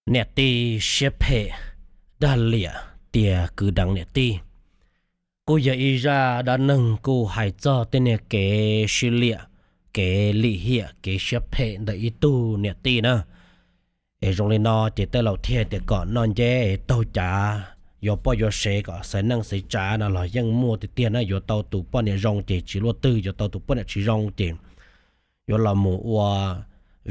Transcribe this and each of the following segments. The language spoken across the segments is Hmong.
Niam tij siab phem, dag liam tias kwv deev niam tij. Kuj yog ib zaj dab neeg kuj hais txog tej niag kev sib liam, kev lim hiam, kev siab phem ntawm ib tug niam tij na. Es zoo li no ces tej laus thiaj tias kom noj nceb taug cav, yuav poj yuav sev kom xaiv neej xaiv tsav no los yeej muaj tiag tiag na. Yuav tau tus poj niam zoo ces tsis luaj twg, yuav tau tus poj niam tsis zoo ces yuav los mus ua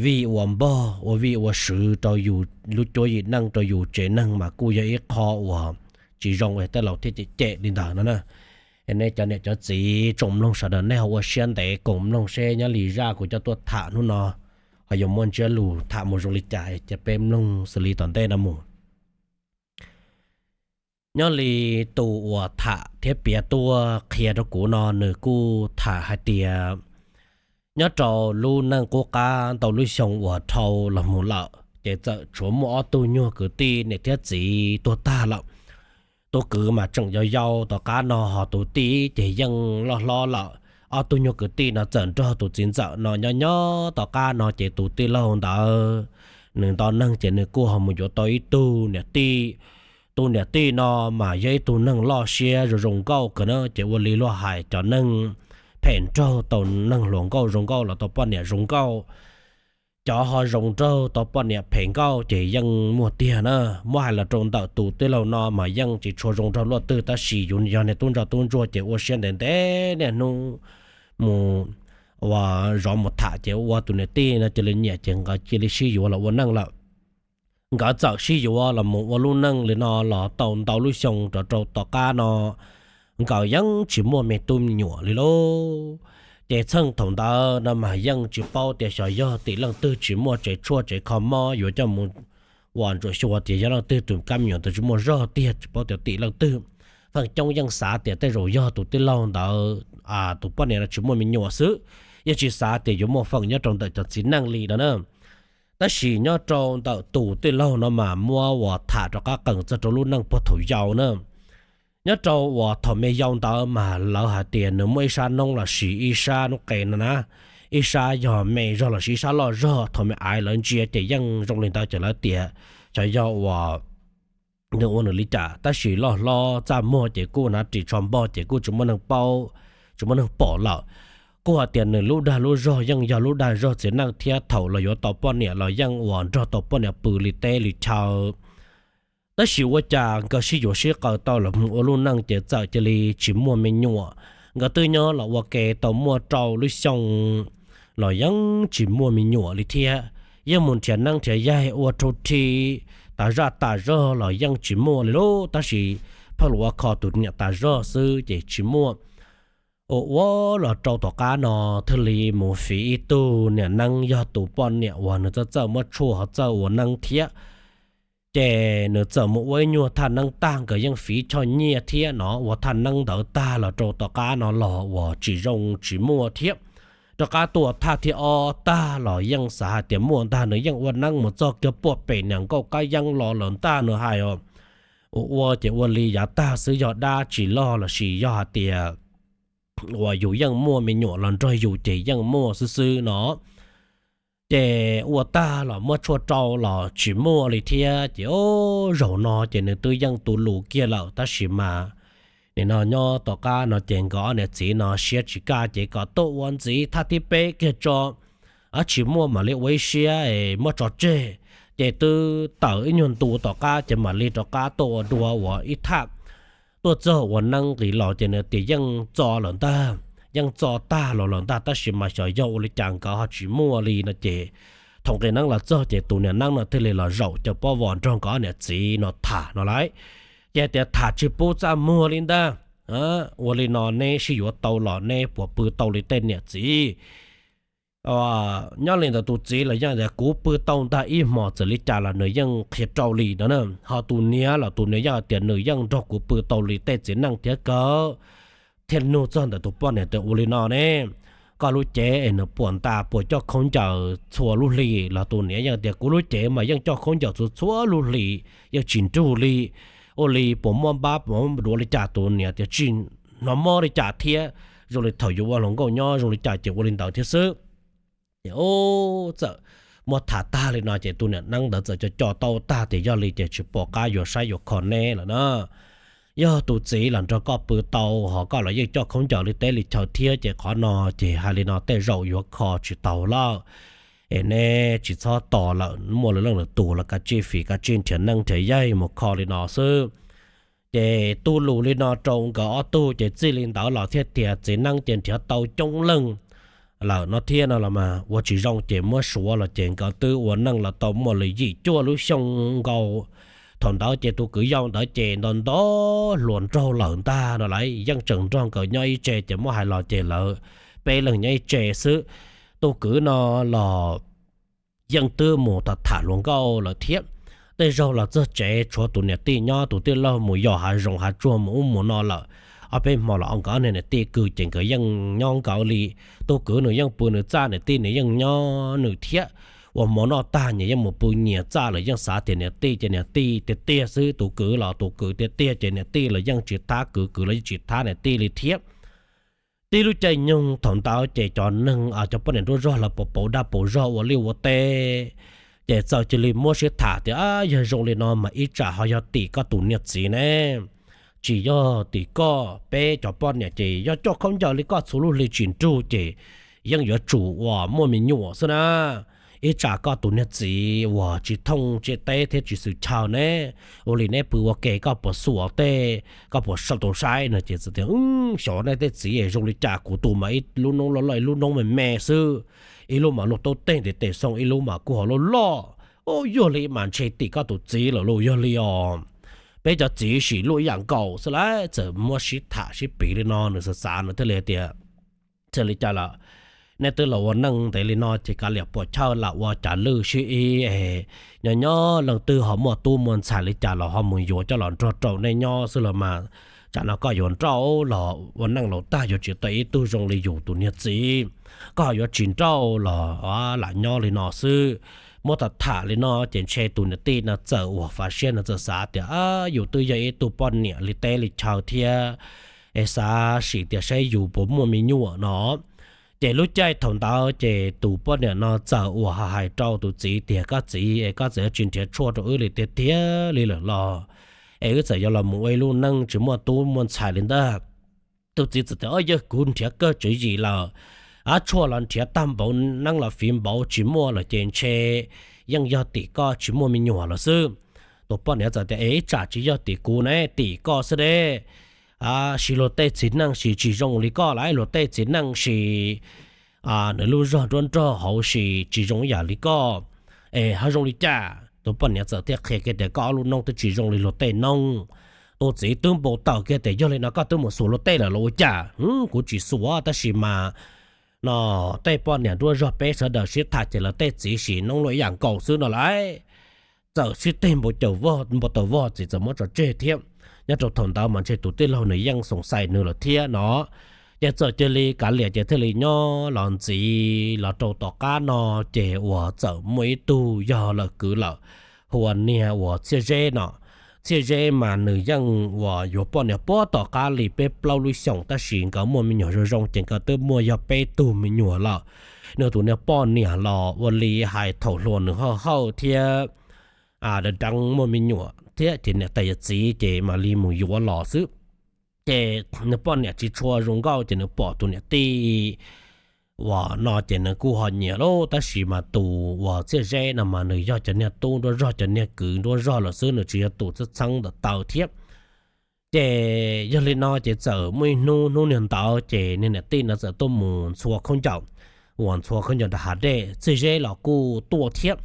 vij ua npog, ua vij ua sw rau yus lub cuab yim neej, rau yus tsev neeg mas kuj yog ib qho uas tsis zoo, tej laus thiaj cem cem li ntawd no na. Nej cov niam cov txiv tsoom mloog sawv daws nej ho ua siab ntev koom mloog seb nyob li zaj kuv coj tuaj tham hnub no ho yuav muaj ntsiab lus tham mus zoo li cas, cia peb mloog xws li tom ntej no mus. Nyob li tus uas tham thiab piav tuaj qhia rau kuv no nws kuj tham hais tias nyob rau lub neej qub qab ntau lub xyoo uas dhau los mus lawm ces txawm tshuav muaj ob tug nyuag kwv tij niam thiab txiv tuag tag lawm. Tus kwv mas tseem yau yau tom qab no, ho tus tij ces yeej loj hlob lawm. Ob tug nyuag kwv tij no txawm nrog tus txiv ntxawm no nyob nyob tom qab no ces tus tij laug ntawd nws nto neeg ces nws kuj ho mus yuav tau ib tug niam tij. Tus niam tij no mas yog ib tug neeg loj siab zoo zoo nkauj kawg na, ces ua li luag hais cov neeg phem nraug tau neeg hluas nkauj zoo nkauj los tau poj niam zoo nkauj. Cov ho zoo nraug tau poj niam phem nkauj ces yeej muaj tiag na. Muab hais los rau ntawm tus tij laug no mas yeej tsis tshua zoo nraug luaj twg, tab sis yus yog niag tub ntsuag tub ntsuag ces ua siab ntev ntev niaj hnub mus ua zov mus tham ces ua tus niam tij no cia li nyiam ces nkawd cia li sib yuav los ua neej lawm. Nkawd txawm sib yuav los mus ua lub neej li no los tau ntau lub xyoo rov rau tom qab no nkawd yeej tsis muaj me tub me nyuam li lauj. Ces txheej thaum ntawd no mas yeej tsis paub tias xyov yog tim leej twg tsis muaj tsev tshuaj tsev kho mob yuav coj mus ua ntsuam xyuas tias yog leej twg tus kab me nyuam ntawd tsis muaj zog tiag, tsis paub tias tim leej twg. Feem coob yeej xav tias tej zaum yog tus tij laug ntawd tus poj niam no tsis muaj me nyuam xwb, yeej tsis xav tias yuav muaj feem nyob rau ntawm cov txiv neej li no na. Tab sis nyob rau ntawm tus tij laug no mas muab uas tham rov qab qees txog rau lub neej puag thaum yau na. Nyob rau uas thaum me yau ntawd mas lawv hais tias nws muaj ib sab noob los sis ib sab noob qes no na, ib sab yog me zog los sis ib sab loj zog. Thaum me aiv lawv ntsia ces yeej zoo li ntawd ces lawv tias xyov yog uas nws ua nws li cas, tab sis loj hlob txaj muag ces kuj hnav ris tsho npog ces kuj tsis muaj neeg paub, tsis muaj neeg pom lawm. Kuj hais tias nws lub dag lub zog yeej yog lub dag zog txiv neej thiab thaum los yuav tau poj niam los yeej uas nrog tau poj niam pw li teb li chaw. Tab sis ua cas nkawd sib yuav sib qaws tau los ua lub neej ces txawm cia li tsis muaj me nyuam. Nkawd twb nyob los ua ke tau muaj rau lub xyoo los yeej tsis muaj me nyuam li thiab. Yeej mus nrhiav neeb nrhiav yaig ua rau rhi tas zaj tas zog los yeej tsis muaj li lauj, tab sis pheej los ua kho tus niam tas zog xwb ces tsis muaj. Ua ua los rau tom qab no thiaj li mus fiv ib tug niam neeb yog tus poj niam uas nws txawj txawj muab tshuaj ho txawj ua neeb thiab. Ces nws txawm mus ua ib nyuag thaj neeb tag, nkawd yeej fiv choj nyiaj thiab no, ua thaj neeb ntawd tag los rau tom qab no los uas tsis zoo tsis muaj thiab. Rov qab tuaj thaj thib ob tag los yeej xav hais tias muaj ntag, nws yeej ua neeb mus txog kiag puag pem niam nkauj kab yeeb los lawm ntag nws hais os. Ua ua ces ua li yav tag xwb, yog dab tsis loj los sis yog hais tias uas yus yeej muaj me nyuam los nrog yus ces yeej muaj xwb xwb no. Ces ua tag los muab tshuaj rau los tsis muaj li thiab. Ces o, zaum no ces nws twb yeej tu lus kiag lawm tab sis mas nim no nyob tom qab no ces nkawd ob niam txiv no siab tsis kaj ces kom tuaj ua ntxiv thaj thib peb kiag tso. Tsis muaj mam li ua ib siab muab tso tseg. Ces twb tawm ib nyuag ntu tom qab ces mam li rov qab tuaj ua dua ua ib thaj. Tuaj txog ua neeb nqis los ces nws tias yeej txo lawm ntag, yeej txo tag los lawm ntag, tab sis mas xyov yog ua li cas nkawd ho tsis muaj li no ces thaum nqis neeb los txog ces tus niam neeb no thiaj li los zaum caws pob vos nrog nkawd ob niam txiv no tham no lauj. Ces hais tias tham tsis pub txaj muag li ntag. Ua li no neb sib yuav tau los neb puas pw tau li tej niam txiv? Nyob li ntawd tus txiv los yeej tias kuv pw tau ntag, ib hmos txawm li cas los nws yeej qhia rau li no na. Ho tus niam los tus niam yeej tias nws yeej nrog kuv pw tau li tej txiv neej thiab kawg. Thiaj nug txog ntawm tus poj niam tias ua li no ne, koj lub cev es nws puas nta puas coj khaub ncaws txhua lub hli? Los tus niam yeej tias kuv lub cev mas yeej coj khaub ncaws txhua txhua lub hli, yeej tsis nrug li. Ua li puas muaj npab puas muaj duav li cas? Tus niam tias tsis hnov mob li cas thiab, zoo li thaum yus ua hluas nkauj nyob zoo li cas ces ua li ntawd thiab xwb. Ces txawm muab tham tag li no ces tus niam neeb ntawd txawm co co tau tag tias yog li ces tsis pom qab yuav saib yuav kho neb lawm na. Yog tus txiv los nrog koj pw tau, ho koj los yeej coj khaub ncaws li teb li chaw thiab ces qhov no ces hais li no tej zaum yuav kho tsis tau lawm. Es neb tsis txhob tos lawm, muaj lwm leej lwm tus los kav tsij fim kav tsij nrhiav neej nrhiav yaig mus kho li no xwb. Ces tuj lus li no rau nkawd ob tug ces txij li ntawd los thiaj tias txiv neeb ces nrhiav tau coob leej lawm no thiab no los mas ua tsis zoo ces muab suav los ces nkawd twb ua neej los tau muaj li yim cuaj lub xyoo nkaus. Thaum ntawd ces tus kwv yau ntawd ces nto nto hluas nraug lawm ntag no las, yeej tseem nrog nkawd nyob ib tse ces muab hais los ces lawv peb leeg nyob ib tse xwb. Tus kwv no los yeej twb mus tham tham hluas nkauj lawm thiab. Tej zaug los txog tsev tshuav tus niam tij nyob, tus tij laug mus yos hav zoov hav tsuag mus ub mus no lawm. Ob peb hmo los nkawd ob niag niam tij kwv ces nkawd yeej nyob nkawd li. Tus kwv nws yeej pw nws txaj, niam tij nws yeej nyob nws thiab. Ua hmo noj tag nyias yeej mus pw nyias txaj lawm, yeej xav tias niam tij ces niam tij tiag tiag xwb, tus kwv los tus kwv tiag tiag ces niam tij los yeej tsis thab kwv, kwv los yeej tsis thab niam tij li thiab. Tib lub caij nyoog thaum ntawd ces cov neeg, cov poj niam nruab zog lawv pom pauv dab pauv zog ua liaj ua teb, ces txawm cia li muab sib tham tias yog zoo li no mas ib tsam ho yog tim koj tus niag txiv ne, tsis yog tim koj. Peb cov poj niam ces yog coj khaub ncaws li koj txhua lub hli tsis nrug ces yeej yuav tsum uas muaj me nyuam xwb na. Ib tsam koj tus niag txiv uas tsis thooj tsiab teb thiab tsis xwm chaw ne, ua li neb pw ua ke koj puas xuas tej, koj puas sau tau saib no ces txawm tias xyov nej tej txiv zoo li cas, kuv tus mas ib lub noob loj loj ib lub noob me me xwb, ib lub mas luaj taub teg ntev tes xoo, ib lub mas kuj ho loj loj. Ub, yog li mas ntshe tim koj tus txiv lawm lauj, yog li os. Peb cov txiv sim luaj ib yam nkaus xwb lauj. Txawm muab sib tham sib piv li no nws xav xav nws thiaj li tias, txawm li cas los nej twb los ua neej ntev li no ces kav liam puas chawj lam ua cas lwj sib ib, nyob nyob leej twg ho muaj tub muaj ntxhais li cas los ho mus yuav coj los nrog rau nej nyob xwb los mas. Tsam no koj yuav nrauj los ua neej laus tag yuav tsis tau ib tug zoo li yus tus niag txiv, koj ho yuav tsis nrauj los lam nyob li no xwb. Muab tham tham li no ces ntshe tus niam tij no txawm ua fav siab no txawm xav tias yus twb yog ib tug poj niam li teb li chaw thiab, es xav sim tias saib yus puas muaj me nyuam no. Ces lub caij thaum ntawd ces tus poj niam no txawm ua hais rau tus txiv tias koj txiv es koj txawm yuav tsis nrhiav tshuaj rau wb li tiag tiag li lawm los es wb txawm yuav los mus ua ib lub neej tsis muaj tub muaj ntxhais li ntag. Tus txiv txawm tias o yog kuv nrhiav kawg tswv yim lawm, tshuaj los nrhiav tag npaum, neeb los fiv npaum tsis muaj lawm ces ntshe yeej yog tim koj tsis muaj me nyuam lawm xwb. Tus poj niam txawm tias es ib tsam tsis yog tim kuv ne, tim koj xwb deb. Sis luag tej txiv neej sis tsis zoo li koj lauj, luag tej txiv neej sis nws lub zog nruab nrog hauv sis tsis zoo ib yam li koj. Es ho zoo li cas? Tus poj niam txawm thiaj qhia kiag tias koj ob lub noob twb tsis zoo li luag tej noob. Tus txiv twb npau taws kiag tias yog li no koj twb mus xuas luag tej lawm los ua cas? Kuv tsis xuas tab sis mas no tej poj niam nruab zog peb sawv daws sib tham ces lawv tej txiv sim noob luaj ib yam nkaus xwb no lauj. Txawm sib teg npau taws vog, txiv txawm muab tso tseg thiab. Nyob rau thaum ntawd mas ntshe tus tij laug nws yeej xoom xais nws lawm thiab no. Ces txawm cia li kav liam ces thiaj li nyob los ntxiv los rau tom qab no ces uas txawm muaj ib tug yog lawv kwv lawm, hu ua niag uas Txhiaj Zeb no. Txhiaj Zeb mas nws yeej uas yuav poj niam puag tom qab li peb plaub lub xyoos tab sis nkawd muaj me nyuam zoo zoo ces nkawd twb muaj yog peb tug me nyuam lawm. Nws tus niag poj niam los ua li hais thaum hluas nws hawj hawj thiab deev deev muaj me nyuam thiab ces niam tais yawm txiv ces mam li mus yuav los xwb. Ces nws poj niam tsis tshua zoo nkauj ces nws pom tus niam tij uas no ces nws kuj ho nyiam lauj, tab sis mas tus uas Txhiaj Zeb no mas nws yog cov niag tub nruab zog cov niag kwv nruab zog lawm xwb, nws tsis yog tus txheeb txheeb ntawm taw thiab. Ces yog li no ces txawm muaj ib hnub, hnub niag ntawd ces niag niam tij no txawm tuaj mus ntxhua khaub ncaws, uas ntxhua khaub ncaws nram hav dej, Txhiaj Zeb los kuj tuaj thiab.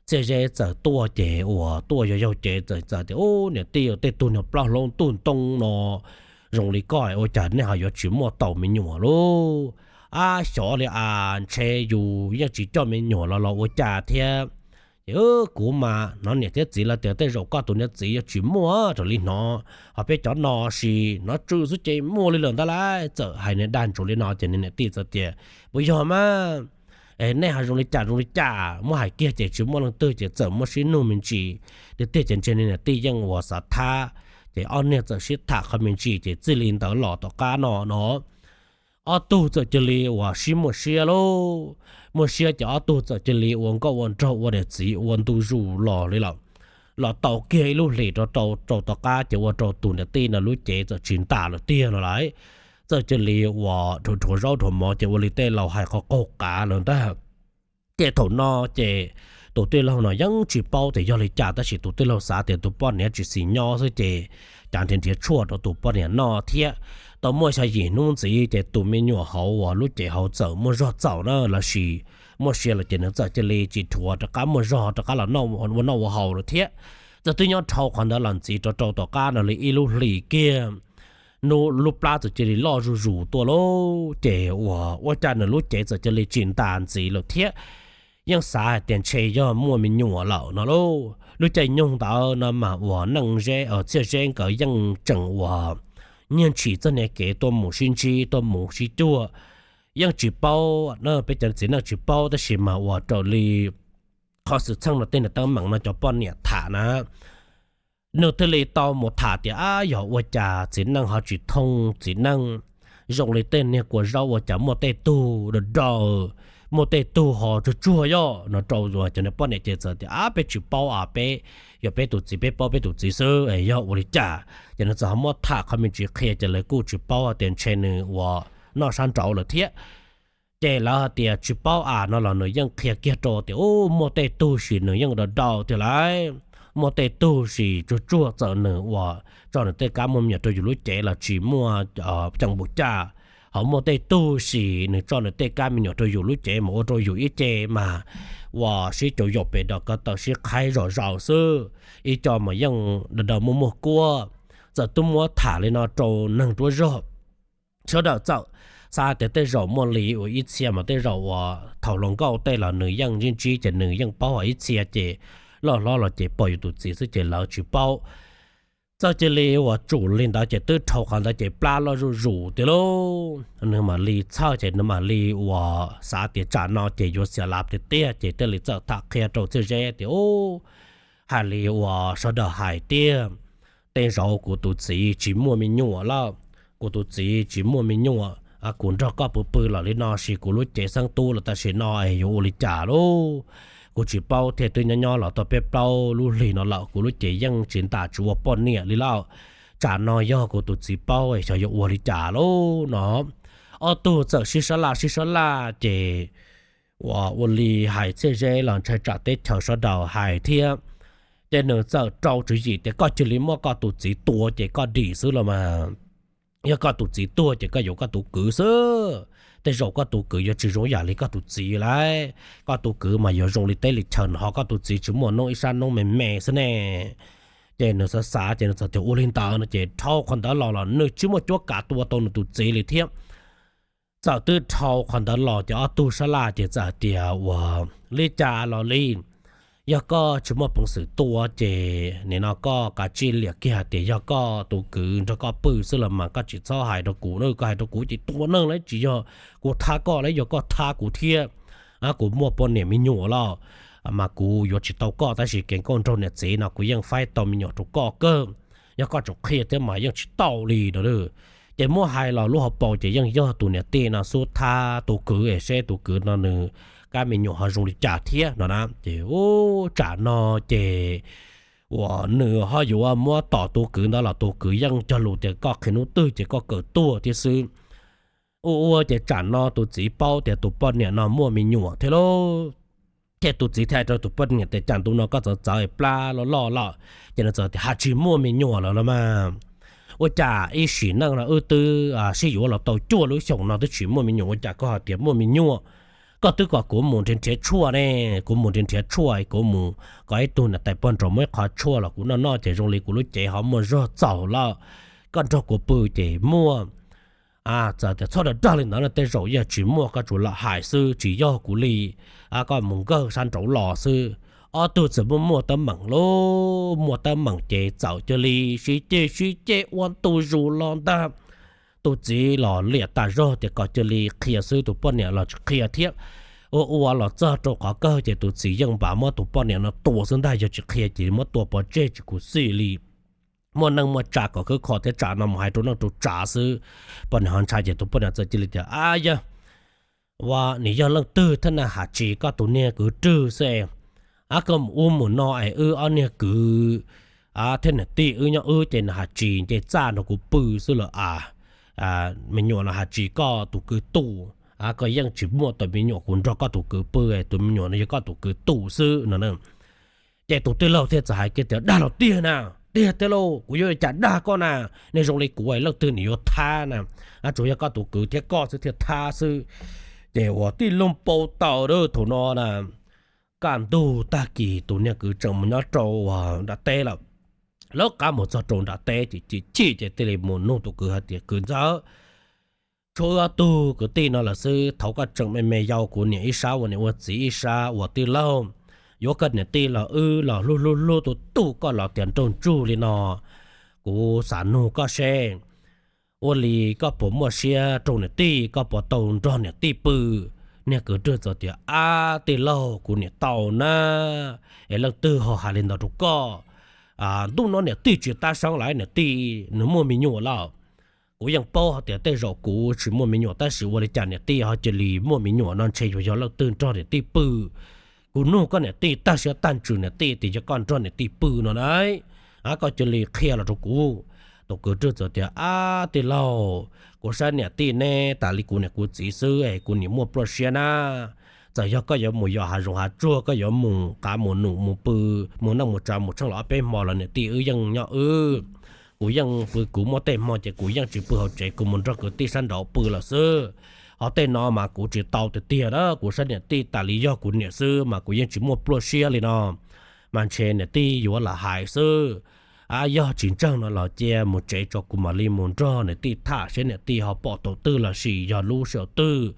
Txhiaj Zeb txawm tuaj ces uas tuaj yog yaug cev txawm txawm tias ub niam tij, tej tug niag plaub hlob ntuj ntoo no zoo li koj ua cas nej ho yuav tsis muaj tau me nyuam lauj? Ab xyov li as, ntshe yus yeej tsis coj me nyuam los los ua cas thiab. Ces kuv mas hnov niam thiab txiv lawv tias tej zaum koj tus niag txiv yuav tsis muaj raws li hnov, ho peb cov no sis hnov tsw xwb ces muaj li lawm ntag lauj. Txawm hais niag dag ntsuav li no ces niag niam tij txawm tias puas yog mas, nej ho zoo li cas zoo li cas, muab hais kiag ces tsis muaj leej twg ces txawm muab sib nug me ntsis. Tiag tiag ces ntshe niag niam tij yeej uas xav thab, ces ob niag txawm sib tham qhov me ntsis ces txij li ntawd los tom qab no no ob tug txawm cia li uas sib muaj siab lauj. muaj siab ces ob tug txawm cia li ua nkauj ua nraug ua niam txiv ua ntu zus los li lawm. Los tau kiag ib lub hlis rau rau tom qab ces ua rau tus niam tij no lub cev txawm tsis ntas lawm tiag no lawm. Txawm cia li uas dhuav zaub dhuav mov ces ua li tej laus hais qhov qaug qav lawm ntag. Ces thaum no ces tus tij laug no yeej tsis paub tias yog li cas tab sis tus tij laug xav tias tus poj niam tsis xis nyob xwb ces cav nrhiav nrhiav tshuaj rau tus poj niam noj thiab. Tau muaj xya yim hnub ntxiv ces tus me nyuam hauv uas lub cev hauv txawm muaj zog txaus na los sis muaj sia lawm ces nws txawm cia li tsis dhuav rov qab muaj zog rov qab los ua noj ua haus lawm thiab. Txawm twb nyob dhau qhov ntawd los ntxiv rau rau tom qab no li ib lub hlis kiag, lub plab txawm cia li loj zuj zus tuaj lauj. Ces uas ua cas nws lub cev txawm cia li tsis ntas ntxiv lawm thiab. Yeej xav hais tias ntshe yog muaj me nyuam lawm no lauj. Lub caij nyoog ntawd no mas uas Neej Zeb, Txhiaj Zeb nkawd yeej tseem uas nyiag ntshis txoj niag kev tuaj mus sib ntsib tuaj mus sib cuag. Yeej tsis paub, peb cov txiv neej tsis paub tab sis mas uas raws li qhov xwm txheej no tej niag teeb meem no cov poj niam tham na, nws thiaj li tau mus tham tias ab yog ua cas txiv neej ho tsis thooj txiv neej, zoo li tej niag kua zaub ua cas muaj tej tug da dau, muaj tej tug ho tsuag tsuag yog no rau cov niag poj niam ces txawm tias ab peb tsis paub a, peb yog peb tus txiv peb paub peb tus txiv xwb yog ua li cas. Ces nws txawm ho muab tham qhov me ntsis qhia ces lawv kuj tsis paub tias ntshe nws uas noj sab nraud lawm thiab. Ces lawv hais tias tsis paub a no los nws yeej qhia kiag rau tias u muaj tej tug sis nws yeej da dau tiag lauj, muaj tej tug sis tsuag tsuag txawm nws uas tso nws tej kab muaj me nyuam rau yus lub cev los tsis muaj ceem npaum cas, ho muaj tej tug sis nws tso nws tej kab me nyuam rau yus lub cev mas ua rau yus ib ce mas uas sib caum yaum pem dom ko taw sib qhaib zom zaws xwb, ib co mas yeej da dau muaj muaj kuab. Txawm twb muab tham li no rau neeg ruab zog, sawv daws txawm xav tias tej zaum muaj li uas ib txhia mas tej zaum uas thaum hluas nkauj tej los nws yeej ntsib ntsib ces nws yeej paub, ho ib txhia ces loj hlob los ces pom yus tus txiv xwb ces lawv tsis paub. Txawm cia li uas tsum li ntawd ces twb dhau qhov ntawd ces plab loj zuj zus tiag lauj. Nws mam li txhawj ces nws mam li uas xav tias tsam no ces yuav xiam lav tiag tiag ces thiaj li txawm tham qhia rau Txhiaj Zeb tias u hais li uas sawv daws hais tiag, tej zaum kuv tus txiv tsis muaj me nyuam lawm. Kuv tus txiv tsis muaj me nyuam, kuv nrog koj pw pw los li no sis kuv lub cev xeeb tub los tam sim no es yuav ua li cas lauj? Kuv tsis paub thiab, twb nyob nyob los tau peb plaub lub hlis no lawm kuv lub cev yeej tsis ntas tsis ua poj niam li lawm. Tsam no yog kuv tus txiv paub xyov yuav ua li cas lauj no. Ob tug txawm sib sab laj sib sab laj ces uas ua li hais Txhiaj Zeb los ntshai tsam teb chaws sawv daws hais thiab. Ces nws txawm rau tswv yim tias koj cia li muab koj tus txiv tua ces koj dim xwb los mas, yog koj tus txiv tuag ces koj yuav koj tus kwv xwb. Tej zaum koj tus kwv yuav tsis zoo yam li koj tus txiv lauj. Koj tus kwv mas yuav zoo li teb li chaw no, ho koj tus txiv tsis muaj noob, ib sab noob me me xwb ne. Ces nws xav xav ces nws txawm tias ua li ntawd no ces dhau qhov ntawd los los nws tsis muaj cuab kav tua tau nws tus txiv li thiab. Txawm twb dhau qhov ntawd los ces ob tug sab laj ces txawm hais tias ua li cas los li, yog koj tsis muaj peev xwm tua ces nim no koj kav tsij liam kiag hais tias yog koj tus kwv nrog koj pw xwb los mas koj tsis txhob hais rau kuv na, koj hais rau kuv ces tua neeg lauj, tsis yog kuv thab koj lauj, yog koj thab kuv thiab, kuv muaj poj niam me nyuam lawm mas kuv yuav tsis tau koj, tab sis kev nkauj nraug niam txiv no kuv yeej faib tau me nyuam rau koj kawg. Yog koj tseem qhia thiab mas yeej tsis tau li no. Ces muab hais los lub hauv paus ces yeej yog tus niam tij no xub thab tus kwv es seb tus kwv no nws kab me nyuam ho zoo li cas thiab no na. Ces u, tsam no ces uas nws ho yuav muab tom tus kwv ntawd los tus kwv yeej cog lus tias koj qhia hnub twg ces koj kawm tuag thiab xwb. Ua ua ces tsam no tus txiv paub tias tus poj niam no muaj me nyuam thiab lauj. Ces tus txiv thiaj hais rau tus poj niam tias cas ntu no koj txawv txawv plab loj loj lawm? Ces nws txawm tias ha tsis muaj me nyuam lawm los mas. Ua cas ib sim neej no wb twb sib yuav los tau cuaj lub xyoos no twb tsis muaj me nyuam, ua cas koj hais tias muaj me nyuam? Koj twb kom kuv mus nrhiav nrhiav tshuaj ne, kuv mus nrhiav nrhiav tshuaj, kuv mus kom ib tug niam tais poj nraug muab ib qho tshuaj los kuv noj noj ces zoo li kuv lub cev ho muaj zog txaus lawm. Koj nrog kuv pw ces muaj. Txawm tias txhob dag dag li ntawd no, tej zaum yog tsis muaj, koj tsuas lam hais xwb tsis yog kuv li. Koj mus nkawg sab nraud los xwb. Ob tug txawm muaj muaj teeb meem lauj, muaj teeb meem ces txawm cia li sib ceg sib ceg ua ntu zus los ntag. Tus txiv los liam tas zog tias kom cia li qhia xwb, tus poj niam los tsis qhia thiab. Ua ua los txog rau qhov kawg ces tus txiv yeej npaj muab tus poj niam no tua xwb ntag, yog tsis qhia ces muab tua pov tseg tsis khuv xim li. Muaj neej muaj tsav kom khwb kho thiab, tsam no mus hais rau neej rau tsav xwb. Poj niam ho ntshai ces tus poj niam txawm cia li tias a yog Ua, nws yog leej twg thiab na? Has tsis koj tus niag kwv rwg xwb es, ab, koj mus ub mus no es wb ob niag kwv thiab niam tij wb nyob wb ces nws has tsis nce txaj nrog kuv pw xwb los as. Me nyuam no has tsis koj tus kwv tuj, koj yeej tsis muaj tus me nyuam, kuv nrog koj tus kwv pw, tus me nyuam no yog koj tus kwv tuj xwb no. Ces tus tij laug thiaj txawm hais kiag tias, dag los tiag na, tiag tiag lauj, kuv yuav ua cas dag koj na, nej zoo li kuv leej twg nws yuav thab na, tsuas yog koj tus kwv thiab koj xwb thiaj thab xwb. Ces ua tij laug npau taws thaum no na, kaj ntug tag kis tus niag kwv tseem mus nyob rau nram teb lawm. Lawv qab mus txog rau nram teb ces chim chim ces thiaj li mus nug tus kwv hais tias, kwv ntxawm, tshuav wb ob tug kwv tij no lawm xwb, thaum koj tseem me me yau kuv niam ib sab ua niam ua txiv ib sab ua tij laug, yuav koj niam tij los wb los hlub hlub hlub tu tu koj los tiav nraug ntsug li no. Kuv xav nug koj seb, ua li koj puas muaj siab rau niam tij, koj puas tau nrog niam tij pw? Niag kwv rwg txawm tias, ab tij laug, kuv niam tau na, es leej twg ho hais li ntawd rau koj? Ntuj no niam tij tsis tab seeb lawm, niam tij nws muaj me nyuam lawm. Kuv yeej paub hais tias tej zaum kuv tsis muaj me nyuam tab sis ua li cas niam tij ho cia li muaj me nyuam no, ntshe yuav yog leej twg nrog niam tij pw. Kuv nug koj niam tij tag siab tag ntsws niam tij tias yog koj nrog niam tij pw no na, koj cia li qhia los rau kuv. Tus kwv rwg txawm tias, ab tij laug, kuv saib niam tij neb tas li kuv niam kuv txiv xwb es kuv niam muaj pluaj siab na. Txawm yog koj yuav mus yos hav zoov hav tsuag, koj yuav mus qav mus num mus pw, mus neej mus tsav mus tsheej los ob peb hmo los niam tij wb yeej nyob wb. Kuv yeej pw kuv, muaj tej hmo ces kuv yeej tsis pw hauv tsev, kuv mus nrog kwv tij sab nraud pw lawm xwb. Ho tej no mas kuv tsis tau tiag tiag na, kuv saib niam tij tas li yog kuv niam xwb mas kuv yeej tsis muaj pluaj siab li no. Mas ntshe niam tij yuav lam hais xwb. Yog tsis ntseeg no los cia mus tsev tso kuv mam li mus nrog niam tij tham seb niam tij ho pom thaum twg los sis yog lub sij hawm twg.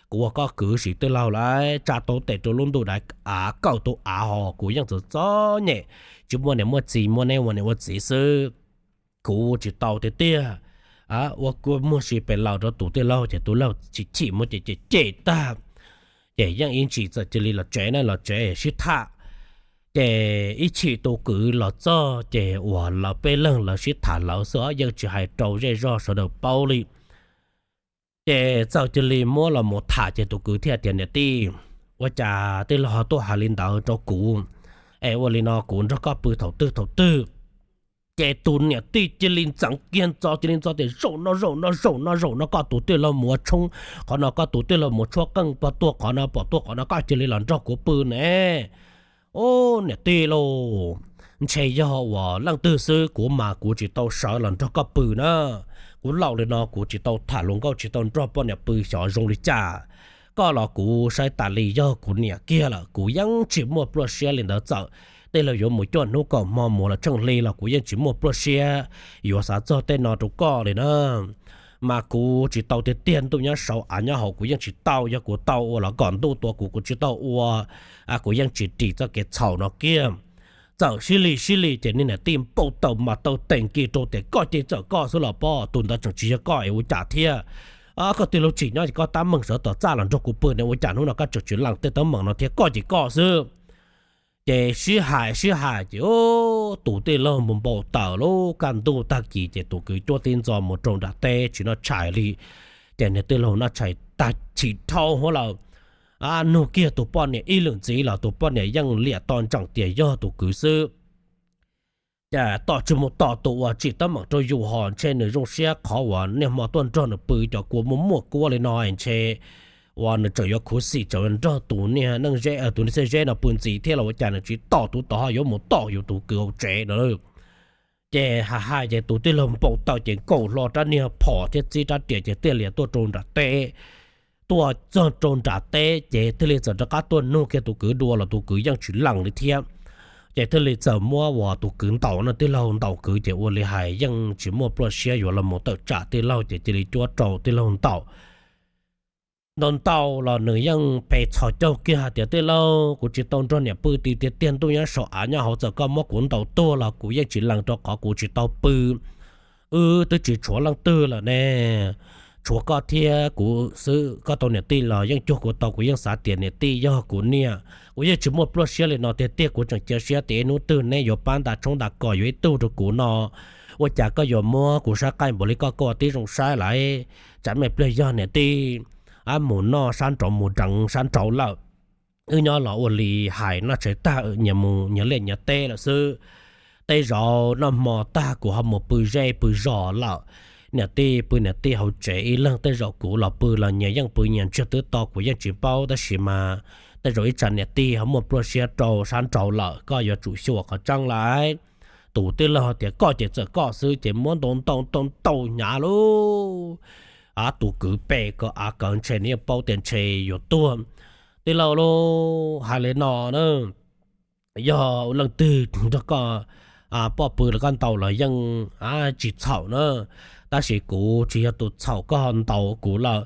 Kuv ua koj kwv sim tij laug lawm, tsa tau tes rau lub ntuj dav av, kawm tau av ho kuv yeej txom txom nyem, tsis muaj niam muaj txiv, muaj neb ua niam ua txiv xwb. Kuv tsis tau tiag tiag. Ua kuj muag si pes laws rau tus tij laug ces tus laug chim chim muab cem cem cem tag, ces yeej ib ntsis txawm cia li los tsev na, los tsev sib tham. Ces ib chim tus kwv los txog ces uas lawv peb leeg lawv sib tham lawv xwb os, yeej tsis hais rau zej zog sawv daws paub li. Ces txawm cia li muab los mus tham ces tus kwv thiaj tias, niam tij, ua cas tij laug ho tuaj hais li ntawd rau kuv? Es ua li no kuv nrog koj pw thaum twg thaum twg? Ces tus niam tij cia li ntxeev kiag ntxo, cia li ntxo tias, zaum no zaum no zaum no zaum no koj tus tij laug mus ua tshoob, qhov no koj tus tij laug mus tshuab qeej, pom tuaj qhov no pom tuaj qhov no, koj cia li los nrog kuv pw ne. Ub, niam tij lauj, ntshe yog uas leej twg xwb, kuv mas kuv tsis tau sawv los nrog koj pw na. Kuv laus li no kuv tsis tau tham hluas nkauj, tsis tau nrog poj niam pw xyov zoo li cas. Koj los kuv saib tas li yog kuv niam kiag lawm, kuv yeej tsis muaj pluaj siab li ntawd. Txawm tij laug yuav mus cuaj hnub kaum hmo mus los tsheej hli los kuv yeej tsis muaj pluaj siab yuav xav txog tej no rau koj li na. Mas kuv tsis tau tiag tiag, ntuj nyob saud av nyob hauv kuv yeej tsis tau, yog kuv tau ua los kom ntuj tua kuv, kuv tsis tau ua, kuv yeej tsis ris txoj kev txhaum no kiag. Txawm sib li sib li ces niag niam tij npau taws mas taw tes nkis rau tias, koj ces txawm koj xwb los pob, tus ntawd tseem tsis yog koj es ua cas thiab? Koj tij laug tsim nyob ces koj tab meeg sawv tom txaj los nrog kuv pw ne, ua cas hnub no koj tseem tsis lees tej teeb meem no thiab, koj ces koj xwb. Ces sib hais sib hais ces tus tij laug npau npau taws lub kaj ntuj tag kis ces tus kwv cuab tib ntxo mus rau nram teb tsis noj tshais li. Ces niag tij laug noj tshais tag chim dhau hauv lawm, nug kiag tus poj niam ib lwm ntxiv los tus poj niam yeej liam to ntseem tias yog tus kwv xwb. Ces tom tsis mus tom tus uas tsim teeb meem rau yus ho ntshe nws zoo siab qhov uas niaj hmo tuaj nrog nws pw, cov kua muaj muaj kuab li no ntshe uas nws tseem yuav khuv xim tseem nrog tus niag neej zeb, tus niag txhiaj zeb no pw ntxiv thiab los ua cas nws tsis tom tus tod ho yuav mus tom yus tus kwv hauv tsev no. Ces hais hais ces tus tij laug npau taws ces nkaus hlo rab niag phom thiab txib rab riam ces thiaj li tuaj rau nram teb. Tuaj txog rau nram teb ces thiaj li txawm rov qab tuaj nug kiag tus kwv dua los tus kwv yeej tsis lees li thiab. Ces thiaj li txawm muab uas tus kwv ntaus no, tij laug ntaus kwv ces ua li hais yeej tsis muaj pluaj siab yuav los mus tawm tsam tij laug ces cia li cuab rau tij laug ntaus. Ntaus ntaus los nws yeej pes txhos caug kiag hais tias, tij laug, kuv tsis tau nrog niam pw tiag tiag, ntuj nyob saum av nyob hauv, txawm koj muab kuv ntaus tuag los kuv yeej tsis lees rau qhov kuv tsis tau pw. Wb twb tsis tshuav leej twg lawm ne, tshuav koj thiab kuv xwb. Koj tau niam tij los yeej cuag kuv tau, kuv yeej xav tias niam tij yog kuv niam. Kuv yeej tsis muaj pluaj siab li no tiag tiag, kuv tseem cia siab tias ib hnub twg neb yuav pab nta tshoob nta kos yuav ib tug rau kuv no. Ua cas koj yuav muab kuv saib qaij npaum li koj, koj ua tib zoo saib lawm, tsam me pliag yog niam tij mus noj sab nraud mus deev sab nraud lawm. Wb nyob los ua li hais noj tshais tag nyias mus nyias liaj nyias teb lawm xwb. Tej zaum noj hmo tag kuv ho mus pw zej pw zos lawm. Niam tij pw niam tij hauv tsev ib leeg, tej zaum kuv los pw los nyias yeej pw nyias ntsiag twb to kuv yeej tsis paub, tab sis mas tej zaum ib tsam niam tij ho muaj plua siab rau sab nraud lawm, koj yuav tsum xyuas qhov tseeb lawm. Tus tij laug tias koj ces txawm koj xwb ces muab ntaus ntaus ntaus ntaus hnyav lauj. Tus kwv pem ko av kawv ntshe nws yeej paub tias ntshe yuav tuag. Tij laug lauj, hais li no na, yog leej twg nrog koj poj pw los koj ntaus los yeej tsis txhaum na, tab sis kuv tsis yog tus txhaum koj ntaus kuv lawm.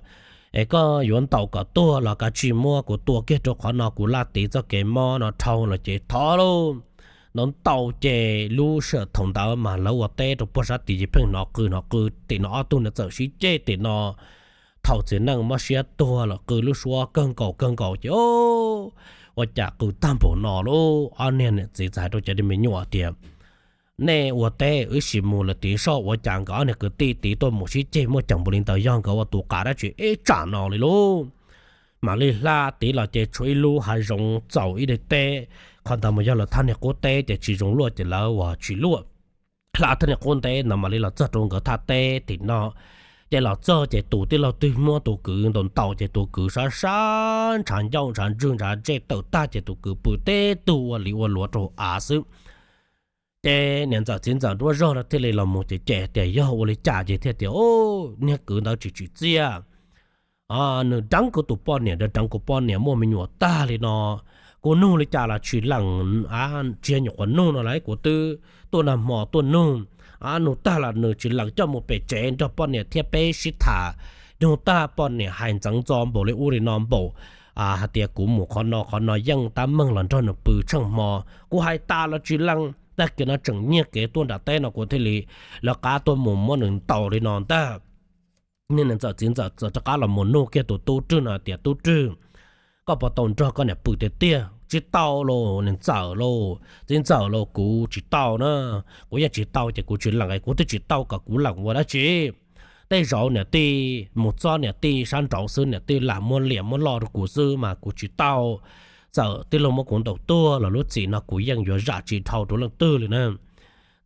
Es koj yuav ntaus kom tuag los kav tsij muab kuv tua kiag rau qhov no, kuv laj tiv txoj kev mob no dhau los ces thov lauj. Ntaus ntaus ces lub sij hawm thaum ntawd mas lawv ua teb rau puag sab tid ces pheej hnov qw hnov qw tim no, ob tug no txawm sib ceg tim no. Thaum txiv neej mob siab tuag los qw lub suab kawg nkaus kawg nkaus ces ua cas qw tag npaum no lauj. Ob niag niam txiv txawm hais rau cov me nyuam tias nej ua teb wb sim mus lawm tid soj, ua cas nkawd ob niag kwv tij tid tuaj mus sib ceg muaj ceem npaum li ntawd, yog nkawd ua tus qav dab tsi ib tsam no li lauj. Mam li hla tid los ces tshuav ib lub hav zoov txaus ib daim teb, qhov ntawd mas yog lawv thaj niag qub teb ces tsis zoo luaj ces lawv ua tsis luaj. Hla thaj niag qub teb no mam li los txog rau nkawd thaj teb tim no. Ces los txog ces tus tij laug twb muab tus kwv ntaus ntaus ces tus kwv sab sab ntshav ncauj ntshav ntswg ntshav ntsej tawm tag ces tus kwv pw teb tug ua li ua luav rau av xwb. Ces niam ntxawm txiv ntxawm nruab zog no thiaj li los mus ces cem tias yog ua li cas ces thiaj tias, niag kwv ntawd tsis tsim txiaj. Nws deev kuv tus poj niam, deev kuv poj niam muaj me nyuam tag li no. Kuv nug li cas los tsis lees, tsis yog nyuam qhuav nug no las, kuv twb tuaj nag hmo tuaj nug, nug tag los nws tsis lees, coj mus pem tsev nrog poj niam thiab peb sib tham. Nug tag poj niam hais ntxeev ntxo npaum li ub li no npaum, hais tias kuv mus qhov no qhov no yeej tab meeg los nrog nws pw tsheej hmo. Kuv hais tas los tsis lees, tag kis no tseem nyiag kev tuaj nram teb no kuv thiaj li lawv qab tuaj mus muab nws ntaus li no ntag. Niag niam ntxawm txiv ntxawm txawm rov qab los mus nug kiag tus tub rwg no tias tub rwg, koj puas tau nrog koj niam pw tiag tiag? Tsis tau lauj niam ntxawm lauj txiv ntxawm lauj, kuv tsis tau na. Kuv yeej tsis tau ces kuv tsis lees, kuv twb tsis tau kom kuv lees ua dab tsi. Tej zaum niam tij mus txob niam tij sab nraud xwb, niam tij lam muab liam muab loj rau kuv xwb mas kuv tsis tau. Txawm tij laug muab kuv ntaus tuag los lub txim no kuv yeej yuav zam tsis dhau rau leej twg li na.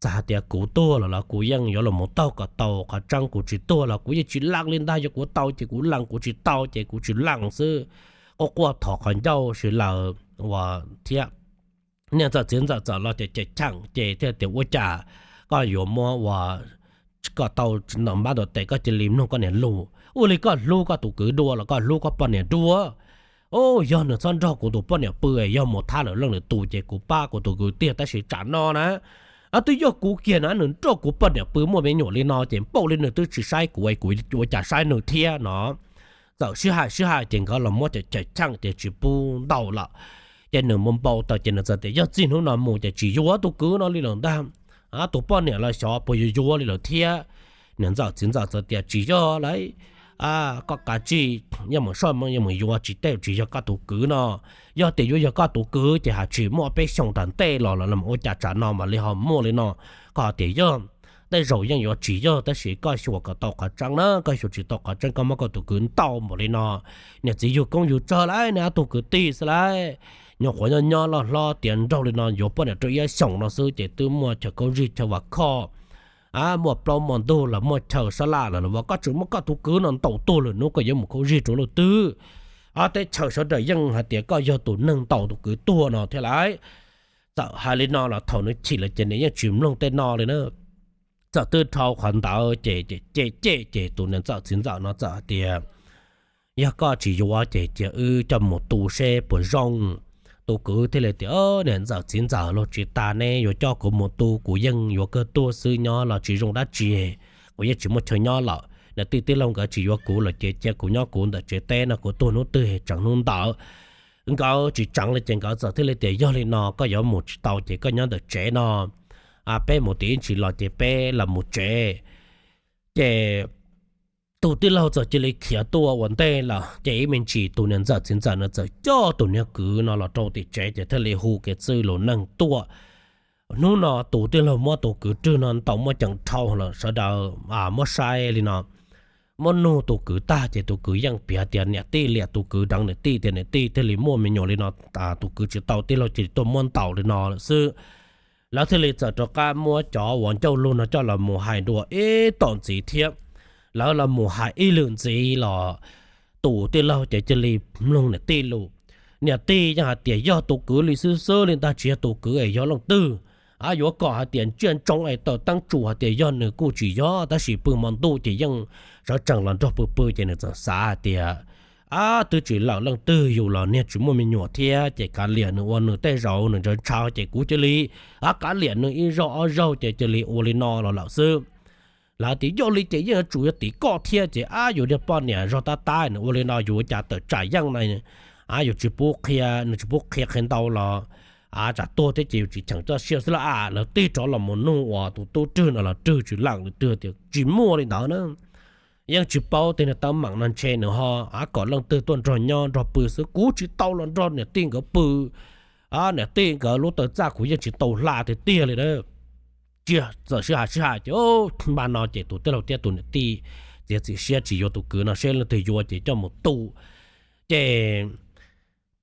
Txawm hais tias kuv tuag los los kuv yeej yuav los mus taug kom tau qhov tseeb, kuv tsis tuag los kuv yeej tsis lees li ntag, yog kuv tau ces kuv lees, kuv tsis tau ces kuv tsis lees xwb. Quaj quaj thov qhov ncauj si lawm ua thiab. Niam ntxawm txiv ntxawm txawm los ces cheem cheem ces thiaj tias ua cas koj yuav muab ua kom tau ntaus npab ntaus tes, koj cia li mloog koj niam lus. Ua li koj hlub koj tus kwv dua los koj hlub koj poj niam dua? Yog nws txhob nrog kuv tus poj niam pw, yog mus thab lwm leej lwm tus ces kuv pab kuv tus kwv tiag, tab sis tsam no na, twb yog kuv kiag na, nws nrog kuv poj niam pw muaj me nyuam li no ces npaum li nws twb tsis saib kuv, kuv ua cas saib nws thiab no. Txawm sib hais sib hais ces nkawd los muab cheem cheem ces tsis pub ntaus lawm. Ces nws mus npau taws ces nws txawm tias yog txij hnub no mus ces tsis yuav tus kwv no li lawm ntag. Tus poj niam los xyov puas yuav yuav li lawm thiab. Niam ntxawm txiv ntxawm txawm tias tsis yog lauj, koj kav tsij, yog mus soj mus yuav tsis tej tsis yog koj tus kwv no. Yog tias yuav yog koj tus kwv ces hais tsis muaj peb xyoos tom ntej los los ua cas tsam no mam li ho muaj li no. Koj tias yog, tej zaum yeej yuav tsis yog, tab sis koj xyuas kom tau qhov tseeb na, koj xyuas tsis tau qhov tseeb koj muab koj tus kwv ntaus npaum li no. Niam txiv yug koob yug tsog lauj, nws ob tug kwv tij xwb lauj, nyuam qhuav nyob nyob loj hlob tiav nraug li no yuav poj niam rau ib xyoos no xwb ces twb muaj chaw khaub zig chaw vam khoj, muaj plaub muaj ntug los muaj chaw sab laj los los koj tseem muab koj tus kwv no ntaus tuag lwm hnub koj yuav mus khaub zig rau leej twg? Teb chaws sawv daws yeej hais tias koj yog tus neeg ntaus tus kwv tuag no thiab lauj. Txawm hais li no los thaum nws chim lawm ces nws yeej tsis mloog tej no li na. Txawm twb dhau qhov ntawd ces cem cem ces tus niam ntxawm txiv ntxawm no txawm hais tias yog koj tsis yuav ces cia wb coj mus tu seb puas zoo. Tus kwv thiaj li tias niam ntxawm txiv ntxawm, luag tsis tas neb yuav coj kuv mus tu, kuv yeej yuav kawg tuag xwb, nyob los tsis zoo dab tsi, kuv yeej tsis muaj chaw nyob lawm. Niam tij tij laug nkawd tsis yuav kuv lawm ces cia kuv nyob kuv ntawm tsev teb no, kuv tuag hnub twg tseev hnub ntawd. Nkawd tsis tseev li ces nkawd txawm thiaj li tias yog li no koj yuav mus tsis tau ces koj nyob ntawm tsev no, peb mus tim ib ntsis los ces peb los mus tsev. Ces tus tij laug txawm cia li khiav tuaj ua ntej lawm ces ib me ntsis tus niam ntxawm txiv ntxawm no txawm coj tus niag kwv no los rau tim tsev ces thiaj li hu kev txwj lus neeg tuaj. Hnub no tus tij laug muab tus kwv rwg no ntaus muaj ceem dhau lawm sawv daws muab saib li no. muab nug tus kwv tag ces tus kwv yeej piav tias niam tij liam tus kwv deev niam tij tias niam tij thiaj li muaj me nyuam li no, tus kwv tsis tau tij laug cia li tuaj muab ntaus li no lawm xwb. Lawv thiaj li txawm rov qab muab cov uas ncauj lug no coj los mus hais dua ib tom ntxiv thiab. Lawv los mus hais ib lwm ntxiv los tus tij laug ces cia li mloog niam tij lus. Niam tij yeej hais tias yog tus kwv li xwb xwb li ntag, tsis yog tus kwv es yog leej twg. Yuav kom hais tias ntsia ntsoov es tawm teeb tsuas hais tias yog nws kuj tsis yog, tab sis pw hmo ntuj ces yeej sawv tsees los nrog pw pw ces nws txawm xav hais tias, ab, twb tsis lawm leej twg, yus los niag tsis muaj me nyuam thiab ces kav liam nws ua nws tej zaum nws ntshaw ntshaw ces kuv cia li, ab, kav liam nws ib zaug ob zaug ces cia li ua li no los lawm xwb. Lawv tias yog li ces yeej yuav tsum yog tim koj thiab ces, ab, yus niag poj niam zog tab tab nws ua li no yus ua cas tawm tsam yeej na. Ab, yus tsis pub qhia, nws tsis pub qhia qhia ntau los, ab, tsam tuag thiab ces yus tsis cheem txoj sia xwb los as. Lawv tig rov los mus nug uas tus tub Rwg no los Rwg tsis lees li, Rwg tias tsis muaj li ntawd na. Yeej tsis paub tej niag teeb meem no, ntshe nws ho, ab, kom leej twg tuaj nrog nyob nrog pw xwb, kuv tsis tau los nrog niam tij nkawd pw. Niam tij nkawd lub taw txaj kuv yeej tsis tau hla tiag tiag li na. Txawm sib hais sib hais ces npaj no ces tus tij laug thiab tus niam tij txiav txim siab tsis yuav tus kwv no, seb leej twg yuav ces coj mus tu. Ces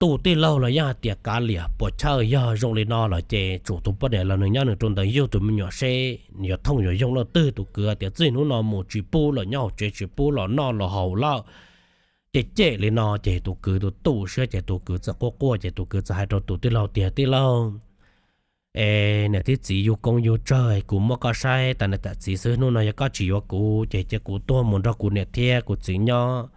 tus tij laug los yeej hais tias kav liam, puas chawj, yog zoo li no los ces tsum tus poj niam los nws nyob nws rau ntawd yug tus me nyuam seb yuav thooj yuav yoog leej twg. Tus kwv hais tias txij hnub no mus tsis pub lawm, nyob hauv tsev tsis pub los noj los haus lawm. Ces cem li no ces tus kwv tus tu siab ces tus kwv txawm quaj quaj ces tus kwv txawm hais rau tus tij laug tias tij laug, es niam thiab txiv yug koob yug tsawg, kuv muab koj saib tas niam tas txiv xwb, hnub no yog koj tsis yuav kuv ces cia kuv tuag mus nrog kuv niam thiab kuv txiv nyob.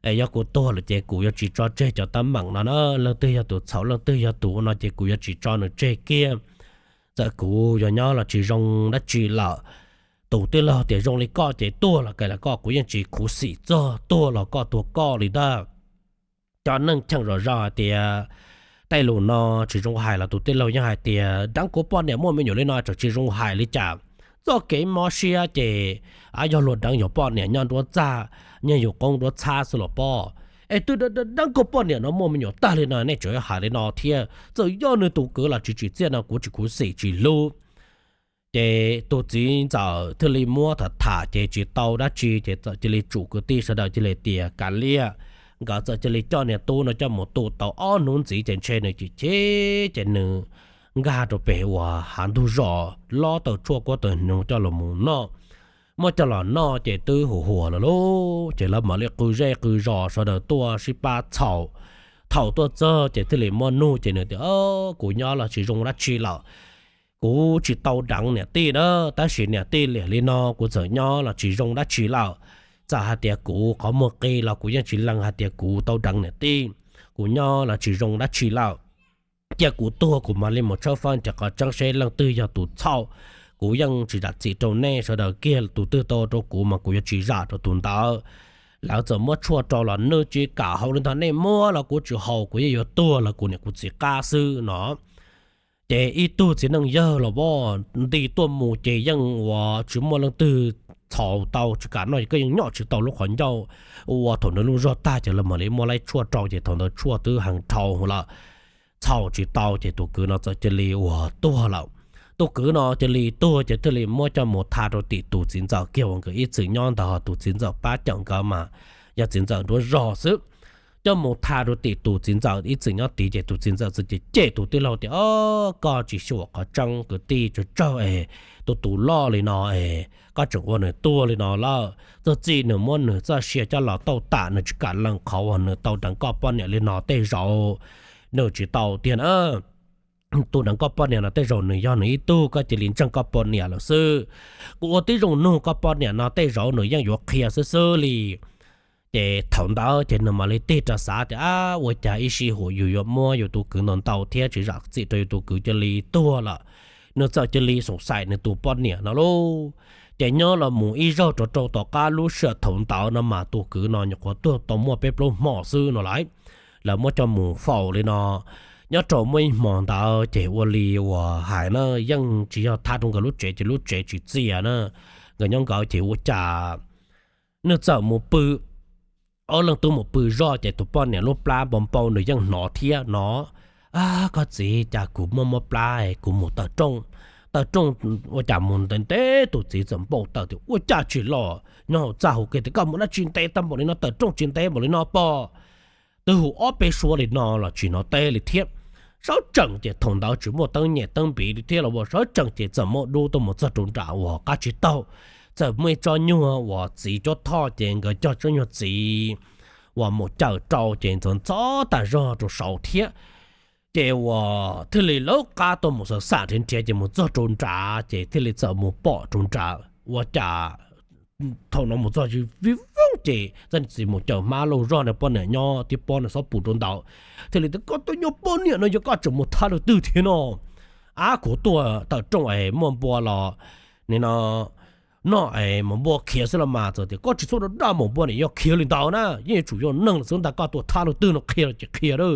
Es yog kuv tuag lawm ces kuv yuav tsis tso tseg cov teeb meem no na, leej twg yog tus txhaum leej twg yog tus ua no ces kuv yuav tsis tso nws tseg kiag. Txawm kuv yuav nyob los tsis zoo dab tsi lawm. Tus tij laug tias zoo li koj ces tuag los kav liam koj, kuv yeej tsis khuv xim txog, tuag los koj tuag koj li ntag. Cov neeg cheem zom zaws hais tias tej lus no tsis zoo hais los tus tij laug yeej hais tias deev kuv poj niam muaj me nyuam li no tseem tsis zoo hais li cas. Txoj kev mob siab ces, ab, yog luag deev yus poj niam nyob nruab txaj, nyob yus qoob nruab txhab xwb los pob. Es twb deev koj poj niam no muaj me nyuam tag li no nej tseem hais li no thiab, txawm yog nws tus kwv los tsis tsim txiaj no kuv tsis khuv xim tsis hlub. Ces tus txiv ntxawm thiaj li muab tham tham ces tsis tau dab tsi ces txawm cia li tsum kwv tij sawv daws cia li tias kav liam. Nkawd txawm cia li coj niag tub no coj mus tu tau ob hnub ntxiv ces ntshe nws chim chim ces nws nkag rau pem uas hav ntug zos lob taw tshuaj kuab taw hnyuv coj los mus noj. Muab coj los noj ces twb huam huam lawm lauj, ces lawv mam li qw zej qw zos sawv daws tuaj sib pab txhaum. Thaum tuaj txog ces thiaj li muab nug ces nws tias, kuv nyob los tsis zoo dab tsi lawm. Kuv tsis tau deev niam tij na, tab sis niam tij liam li no kuv txawm nyob los tsis zoo dab tsi lawm. Txawm hais tias kuv qhov muag qi los kuv yeej tsis lees hais tias kuv tau deev niam tij. Kuv nyob los tsis zoo dab tsi lawm. Cia kuv tuag kuv mam li mus tshawb fawb nrhiav qhov tseeb seb leej twg yog tus txhaum. Kuv yeej tsis zam txim rau nej sawv daws kiag, tus twg tau rau kuv mas kuv yuav tsis zam rau tus ntawd. Lawv txawm muab tshuaj rau los nws tsis kam haus li ntag, nej muab los kuv tsis haus, kuv yeej yuav tuag lawv kuv niam kuv txiv qab xwb no. Ces ib tug txiv neej yawg los poj nti tuaj mus ces yeej uas tsis muaj leej twg txhaum tau, tsis kam noj, koj yeej nyom tsis tau lub qhov ncauj. Ua thaum nws lub zog tag ces lawv mam li muab laib tshuaj rau ces thaum ntawd tshuaj twb heev dhau lawm, txhaum tsis tau ces tus kwv no txawm cia li uas tuag lawm. Tus kwv no cia li tuag ces thiaj li muab coj mus tha rau tim tus txiv ntxawm kiag uas nkawd ib txwm nyob ntawd, ho tus txiv ntxawm pab cawm nkawd mas yog txiv ntxawm nruab zog xwb. Coj mus tha rau tim tus txiv ntxawm ib txwm nyob tid ces tus txiv ntxawm txawm cem cem tus tij laug tias, o, koj tsis xyuam qhov tseeb, kwv tij tsawg tsawg es tus tus loj li no es koj tseem ua nws tuag li no lawm. Txog txij nws muab nws txoj sia coj los tauj tam, nws tsis kam lees qhov uas nws tau deev koj poj niam li no tej zaum nws tsis tau tiag na. Tus deev koj poj niam no tej zaum nws yog nws ib tug, koj cia li ntseeg koj poj niam lawm xwb. Kuv ua tib zoo nug koj poj niam no tej zaum nws yeej yuav qhia xwb xwb li. Ces thaum ntawd ces nws mam li tig rov xav tias, ab, ua cas ib sij huam yus yuav muab yus tus kwv ntaus ntaus thiab tsis zam txim rau yus tus kwv cia li tuag lawm. Nws txawm cia li xoom xaim nws tus poj niam no lauj. Ces nyob los mus ib zaug rau rau tom qab lub sij hawm thaum ntawd no mas tus kwv no nyuam qhuav tuag tau muaj peb plaub hmo xwb no lawm. Lawv muab coj mus faus li no. Nyob rau muaj ib hmo ntawd ces ua li uas hais na, yeej tsis yog tha rau nkawd lub tsev ces lub tsev tsis txias na. Nkawd nyob nkawd ces ua cas nws txawm mus pw, ob leeg twb mus pw zoj ces tus poj niam lub plab npau npau nws yeej hnov thiab no. Ab, koj txiv, cas kuv muaj mob plab, kuv mus tawm rooj, Tawm rooj ua cas mus ntev ntev tus txiv txawm npau taws tias, Ua cas tsis los nyob hauv txaj hauv kev tias koj mus dab tsi ntev tag npaum li no, tawm rooj tsis ntev npaum li no pob? Twb hu ob peb suab li no los tsis hnov teb li thiab. Sawv tsees ces thaum ntawd tsis muaj teeb nyem teeb npiv li thiab los ua sawv tsees ces txawm muaj dub tuaj mus txog rau nram uas qab tsib taug, txawm muaj ib tsob nyuag uas txiv cuab thoj ces nkawd cog tsob nyuag txiv uas mus cawm rau ces ntxhov ntxhov tag zog rau saud thiab. Ces uas thiaj li lawv qab tuaj mus xav xam nrhiav nrhiav ces mus txog rau nrad ces thiaj li txawm mus pom rau nrad ua cas thaum no mus txog tsis vij vooj ces txoj niag txiv mus cawm hmab lauj zog na, poj niam nyob tib pob nws xob pus rau ntawd. Thiaj li tias, Koj tus nyuag poj niam no yog koj tseem mus thab lub twg thiab no? Ab, kuv tuaj tawm rooj es muaj npua los nim no noj es mus npua khiav xwb los mas. Txawm tias, Koj tsis txhob rov daj mus, npua niam yog khiav li ntawd na, yeej yuav tsum yog neeg lawm xwb ntag, koj tuaj thab lub twg no qhia los tsis qhia a.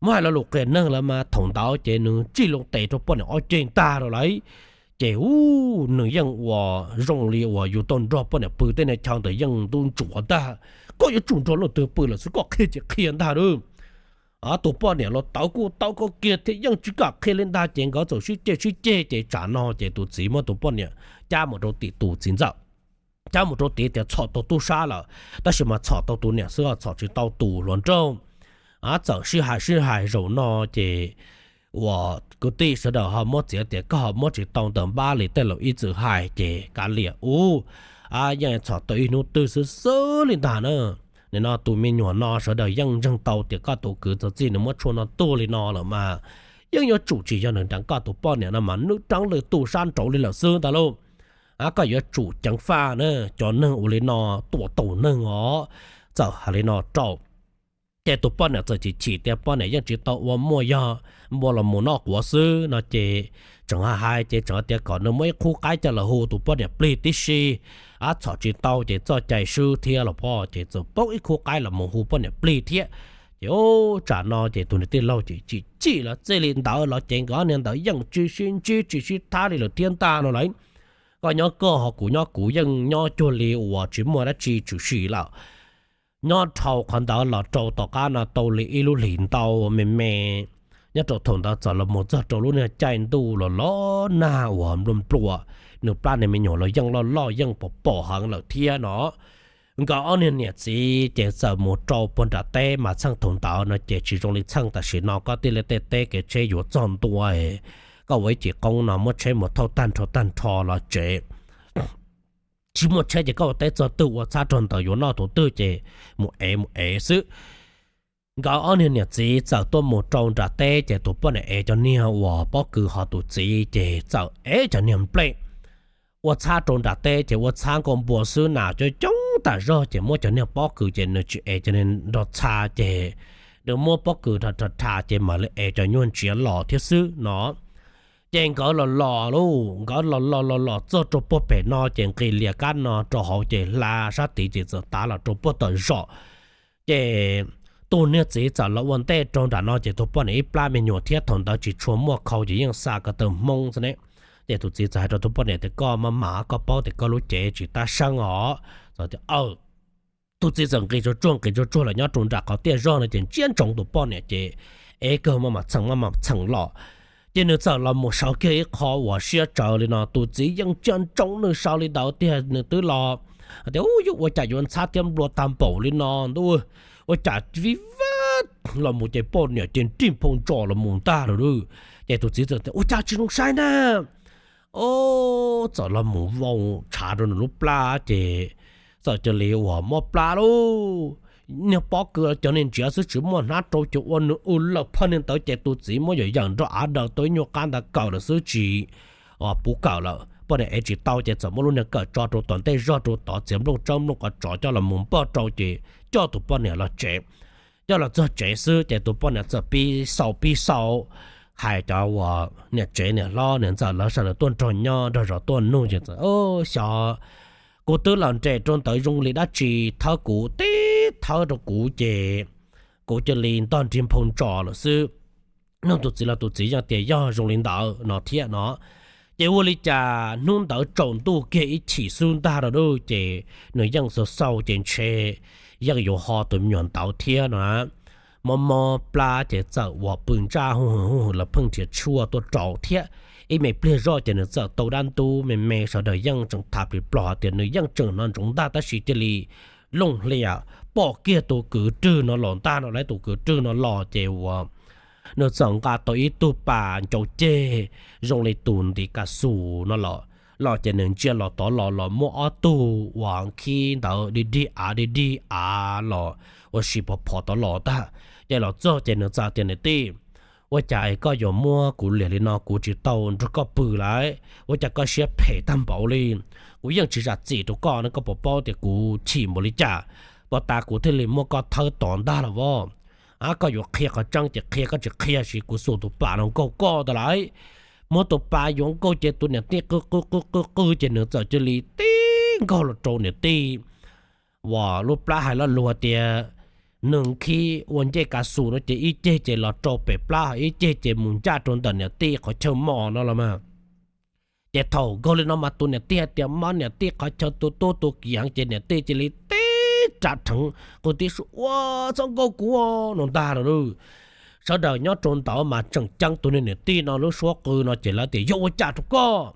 Muab hais lo lus qias neeg lawm mas thaum ntawd ces nws tsij loo tes rau poj niam ob ceg ntag rau lawm. Ces ub, nws yeej uas zoo li uas yus tau nrog poj niam pw tej niag chaw ntawd yeej ntuj ntsuav ntag. Koj yuav tsum nrog leej twg pw lawm xwb, koj qhia ces qhia ntag lauj. Tus poj niam los tawv kuj tawv koj kiag thiab yeej tsis kam qhia li ntag. Ces nkawd txawm sib ceg sib ceg ces tsam no ces tus txiv muab tus poj niam cab mus rau tim tus txiv ntxawm, cab mus rau tim tias txhom tau tub sab lawm, tab sis mas txhom tau tus niam xwb, txhom tsis tau tus hluas nraug. Txawm sib hais sib hais zaum no ces uas kwv tij sawv daws ho muab txiav tias koj ho muab tsis tau ntawm npab li tej laus ib txwm hais ces kav liam ub, yeej txhom tau ib hnub twg xwb xwb li ntag na. Nim no tus me nyuam no sawv daws yeej ntseeg tau tias koj tus kwv txawm txij nws muab tshuaj no tuag li no lawm mas yeej yuav tsum tsis yog nws deev koj tus poj niam no mas nws deev lwm tus sab nraud li lawm xwb ntag lauj. Koj yuav tsum ceev faj na, cov neeg ua li no tua tau neeg os. Txawm hais li no rau ces tus poj niam txawm chim chim tias poj niam yeej tsis tau ua muaj, yog npua los mus noj quav xwb no ces tseem hais hais ces tseem tias kom nws muab ib khub qaib coj los hu tus poj niam plig tib si. Txhom tsis tau ces txoj cai swb thiab los pob, ces txawm poob ib khub qaib los mus hu poj niam plig thiab. Ces tsam no ces tus niag tij laug ces chim chim los txij li ntawd los ces nkawd niag ntawd yeej tsis sib ntsib tsis sib thab li lawm thiab ntag no lawm. Koj nyob koj ho kuv nyob kuv, yeej nyob cuag li uas tsis muaj dab tsi tshwm sim lawm. Nyob dhau qhov ntawd los rau tom qab no tau li ib lub hlis ntau me me, nyob rau thaum ntawd txawm los mus txog rau lub niag caij ntuj los los nag uas nplua nplua, nws plab niag me nyuam los yeej loj loj yeej pom pom heev lawm thiab no. Nkawd ob niag niam txiv ces txawm mus rau puag nram teb mas txheej thaum ntawd no ces tsis zoo li txheej tam sim no koj tij li tej teb kev tsheb yuav txog ntua, koj ua ib cim qoob no muab tsheb mus thauj tag nrho tag nrho los tsev. Tsis muaj tsheb ces koj ua teb txog twg ua txhab rau ntawd, yuav noj tus twg ces mus ev mus ev xwb. Nkawd ob niag niam txiv txawm tuaj mus rau nram teb ces tus poj niam ev cov niag uas pob kws ho tus txiv ces txawm ev cov niag nplej ua txhab rau nram teb ces ua txhab nkaus npua xwb na, coob coob tas zog ces muab cov niag pob kws ces nws tsis ev cov niag nrog txha ces nws muab pob kws rha rha rha ces mam li ev cov nyuag ntsiav los thiab xwb no. Ces nkawd los los lauj, nkawd los los los los txog rau puag pem no ces nqis lias kab no rau hauv ces hla sab tid ces txawm tav los rau puag tawm zos. Ces tus niag txiv txawm los ua ntej rau nram no ces tus poj niam ib plab me nyuam thiab thaum ntawd tsis tshua muaj khau ces yeej xa ko taw Hmoob xwb ne. Ces tus txiv txawm hais rau tus poj niam tias koj maj mam, koj paub tias koj lub cev tsis tab seeb os. Txawm tias tus txiv txawm nqis tsuag tsuag nqis tsuag tsuag los nyob rau nram qhov tiaj zog no ces ntsia ntsoov tus poj niam ces ev kawg maj mam txheem maj mam txheem los. Ces nws txawm los mus sawv kiag ib qho uas siab tsawv li no, tus txiv yeej ntsia ntsoov nws sawv li ntawd tiag, nws twb los tias ub, yuav ua cas yuav ntxhab thiab nplua tag npaum li no ntuj, ua cas vij vab los mus ces poj niam ces nrig nphoo ntsos los mus ntag lawm. Ces tus txiv txawm tias ua cas tsis zoo saib na. Txawm los mus vau tshav rau nws lub plab ces txawm cia li uas mob plab lauj. Niag pob kws cov niag ntsiav xwb tsis muaj hnab rau ces ua nws u lawm phaj niag ntawd ces tus txiv muab yawm yawm nrog av daws tau ib nyuag qab ntawd kawm lawm xwb tsis puv kawm lawm. Poj niam ev tsis tau ces txawm muab lub niag kawm tso rau tom ntej zog rau tod txiav nplooj tsawb nplooj qhov tsov coj los mus npog rau ces coj tus poj niam los tsev. Coj los txog tsev xwb ces tus poj niam txawm pib xaus pib xaus hais cov uas niam tsev niam hlob niam ntxawm lawv sawv daws tuaj nrog nyob nrog zov tuaj nug ces txawm xyov kuv twb los nres rau ntawd zoo li dab tsi, thawb kuv tib thawb rau kuv ces kuv cia li ntog nrig nphoo ntsos lawm xwb. Nug tus txiv los tus txiv yeej tias yog zoo li ntawd no thiab no. Ces ua li cas hnub ntawd tsaus ntuj kiag ib chim xwb ntag rau ces nws yeej xaus xaus ces ntshe yeej yuav ho tus me nyuam ntawd thiab no. Mob mob plab ces txawm uas pw ntsaj hu hwm hu hwm los pheej nrhiav tshuaj tuaj rau thiab. Ib me pliag zoj ces nws txawm tau dab ntub me me, sawv daws yeej tseem tham plig plos hais tias nws yeej tseem hnov ntsoov ntag, tab sis cia li looj hlias pom kiag tus kwv rwg no los ntag no lauj. Tus kwv rwg no los ces uas nws txawm nqa tau ib tug pas ncau ceg zoo li tus ntiv kas xus no los, los ces nws ntsia los tod los los muaj ob tug uas khib ntawd dig dig av dig dig av los ua si phov phov tod los tag. Ces los txog ces nws txawm tias, Niam tij, ua cas es koj yuav muab kuv liam li no, kuv tsis tau nrog koj pw lawm, ua cas koj siab phem tag npaum li? Kuv yeej tsis zam txim rau koj ne, koj puas paub tias kuv chim npaum li cas, puag ta kuv thiaj li muab koj thawb tod ntag los as? Koj yuav qhia qhov tseeb ces qhia, koj tsis qhia ces kuv xuas tus pas no nkaug koj ntag lauj. Muab tus pas yuav nkaug ces tus niam tij qw qw qw qw qw ces nws txawm cia li tib nkaug los rau niam tij uas lub plab hais lo lus tias nws khib ua ncej kav xus no ces ib ceg ces los rau pem plab, ib ceg ces mus ncaj rau ntawm niam tij qhov chaw mos no los mas. Ces thaum nkaug li no mas tus niam tij hais tias mob niam tij qhov chaw tu tub tu kiv heev ces niam tij cia li tib rab rheev qw tib suab, Ua, txhob nkaug kuv no ntag lauj. Sawv daws nyob rau ntawd mas tseem ceeb tus niag niam tij no lub suab qw no ces lawv tias, Yog ua cas rau koj?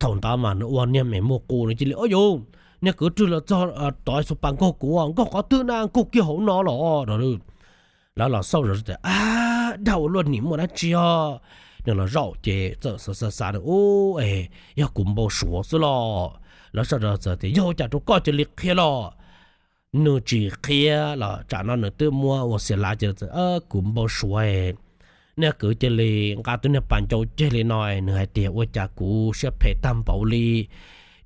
Thaum ntawd mas nws ua niag me muag qus no cia li, Ob yus, niag kwv rwg los txog tod xuas pas nkaug kuv, nkaug qhov twg na, nkaug kiag hauv no los no. Lawv los xauj zoj tias, Ab, dag ua luaj, nim muaj dab tsi os? Nws los zaum ces txawm xav xav xav, Ub, es yog kuv npau suav xwb los? Lawv sawv daws txawm tias, Yog ua cas rau koj cia li qhia los? Nws tsis qhia los tsam no nws twb muab ua xiam lav ces, Kuv npau suav, niag kwv cia li nqa tus niag pas ncau ceg li no, nws hais tias ua cas kuv siab phem tag npaum li.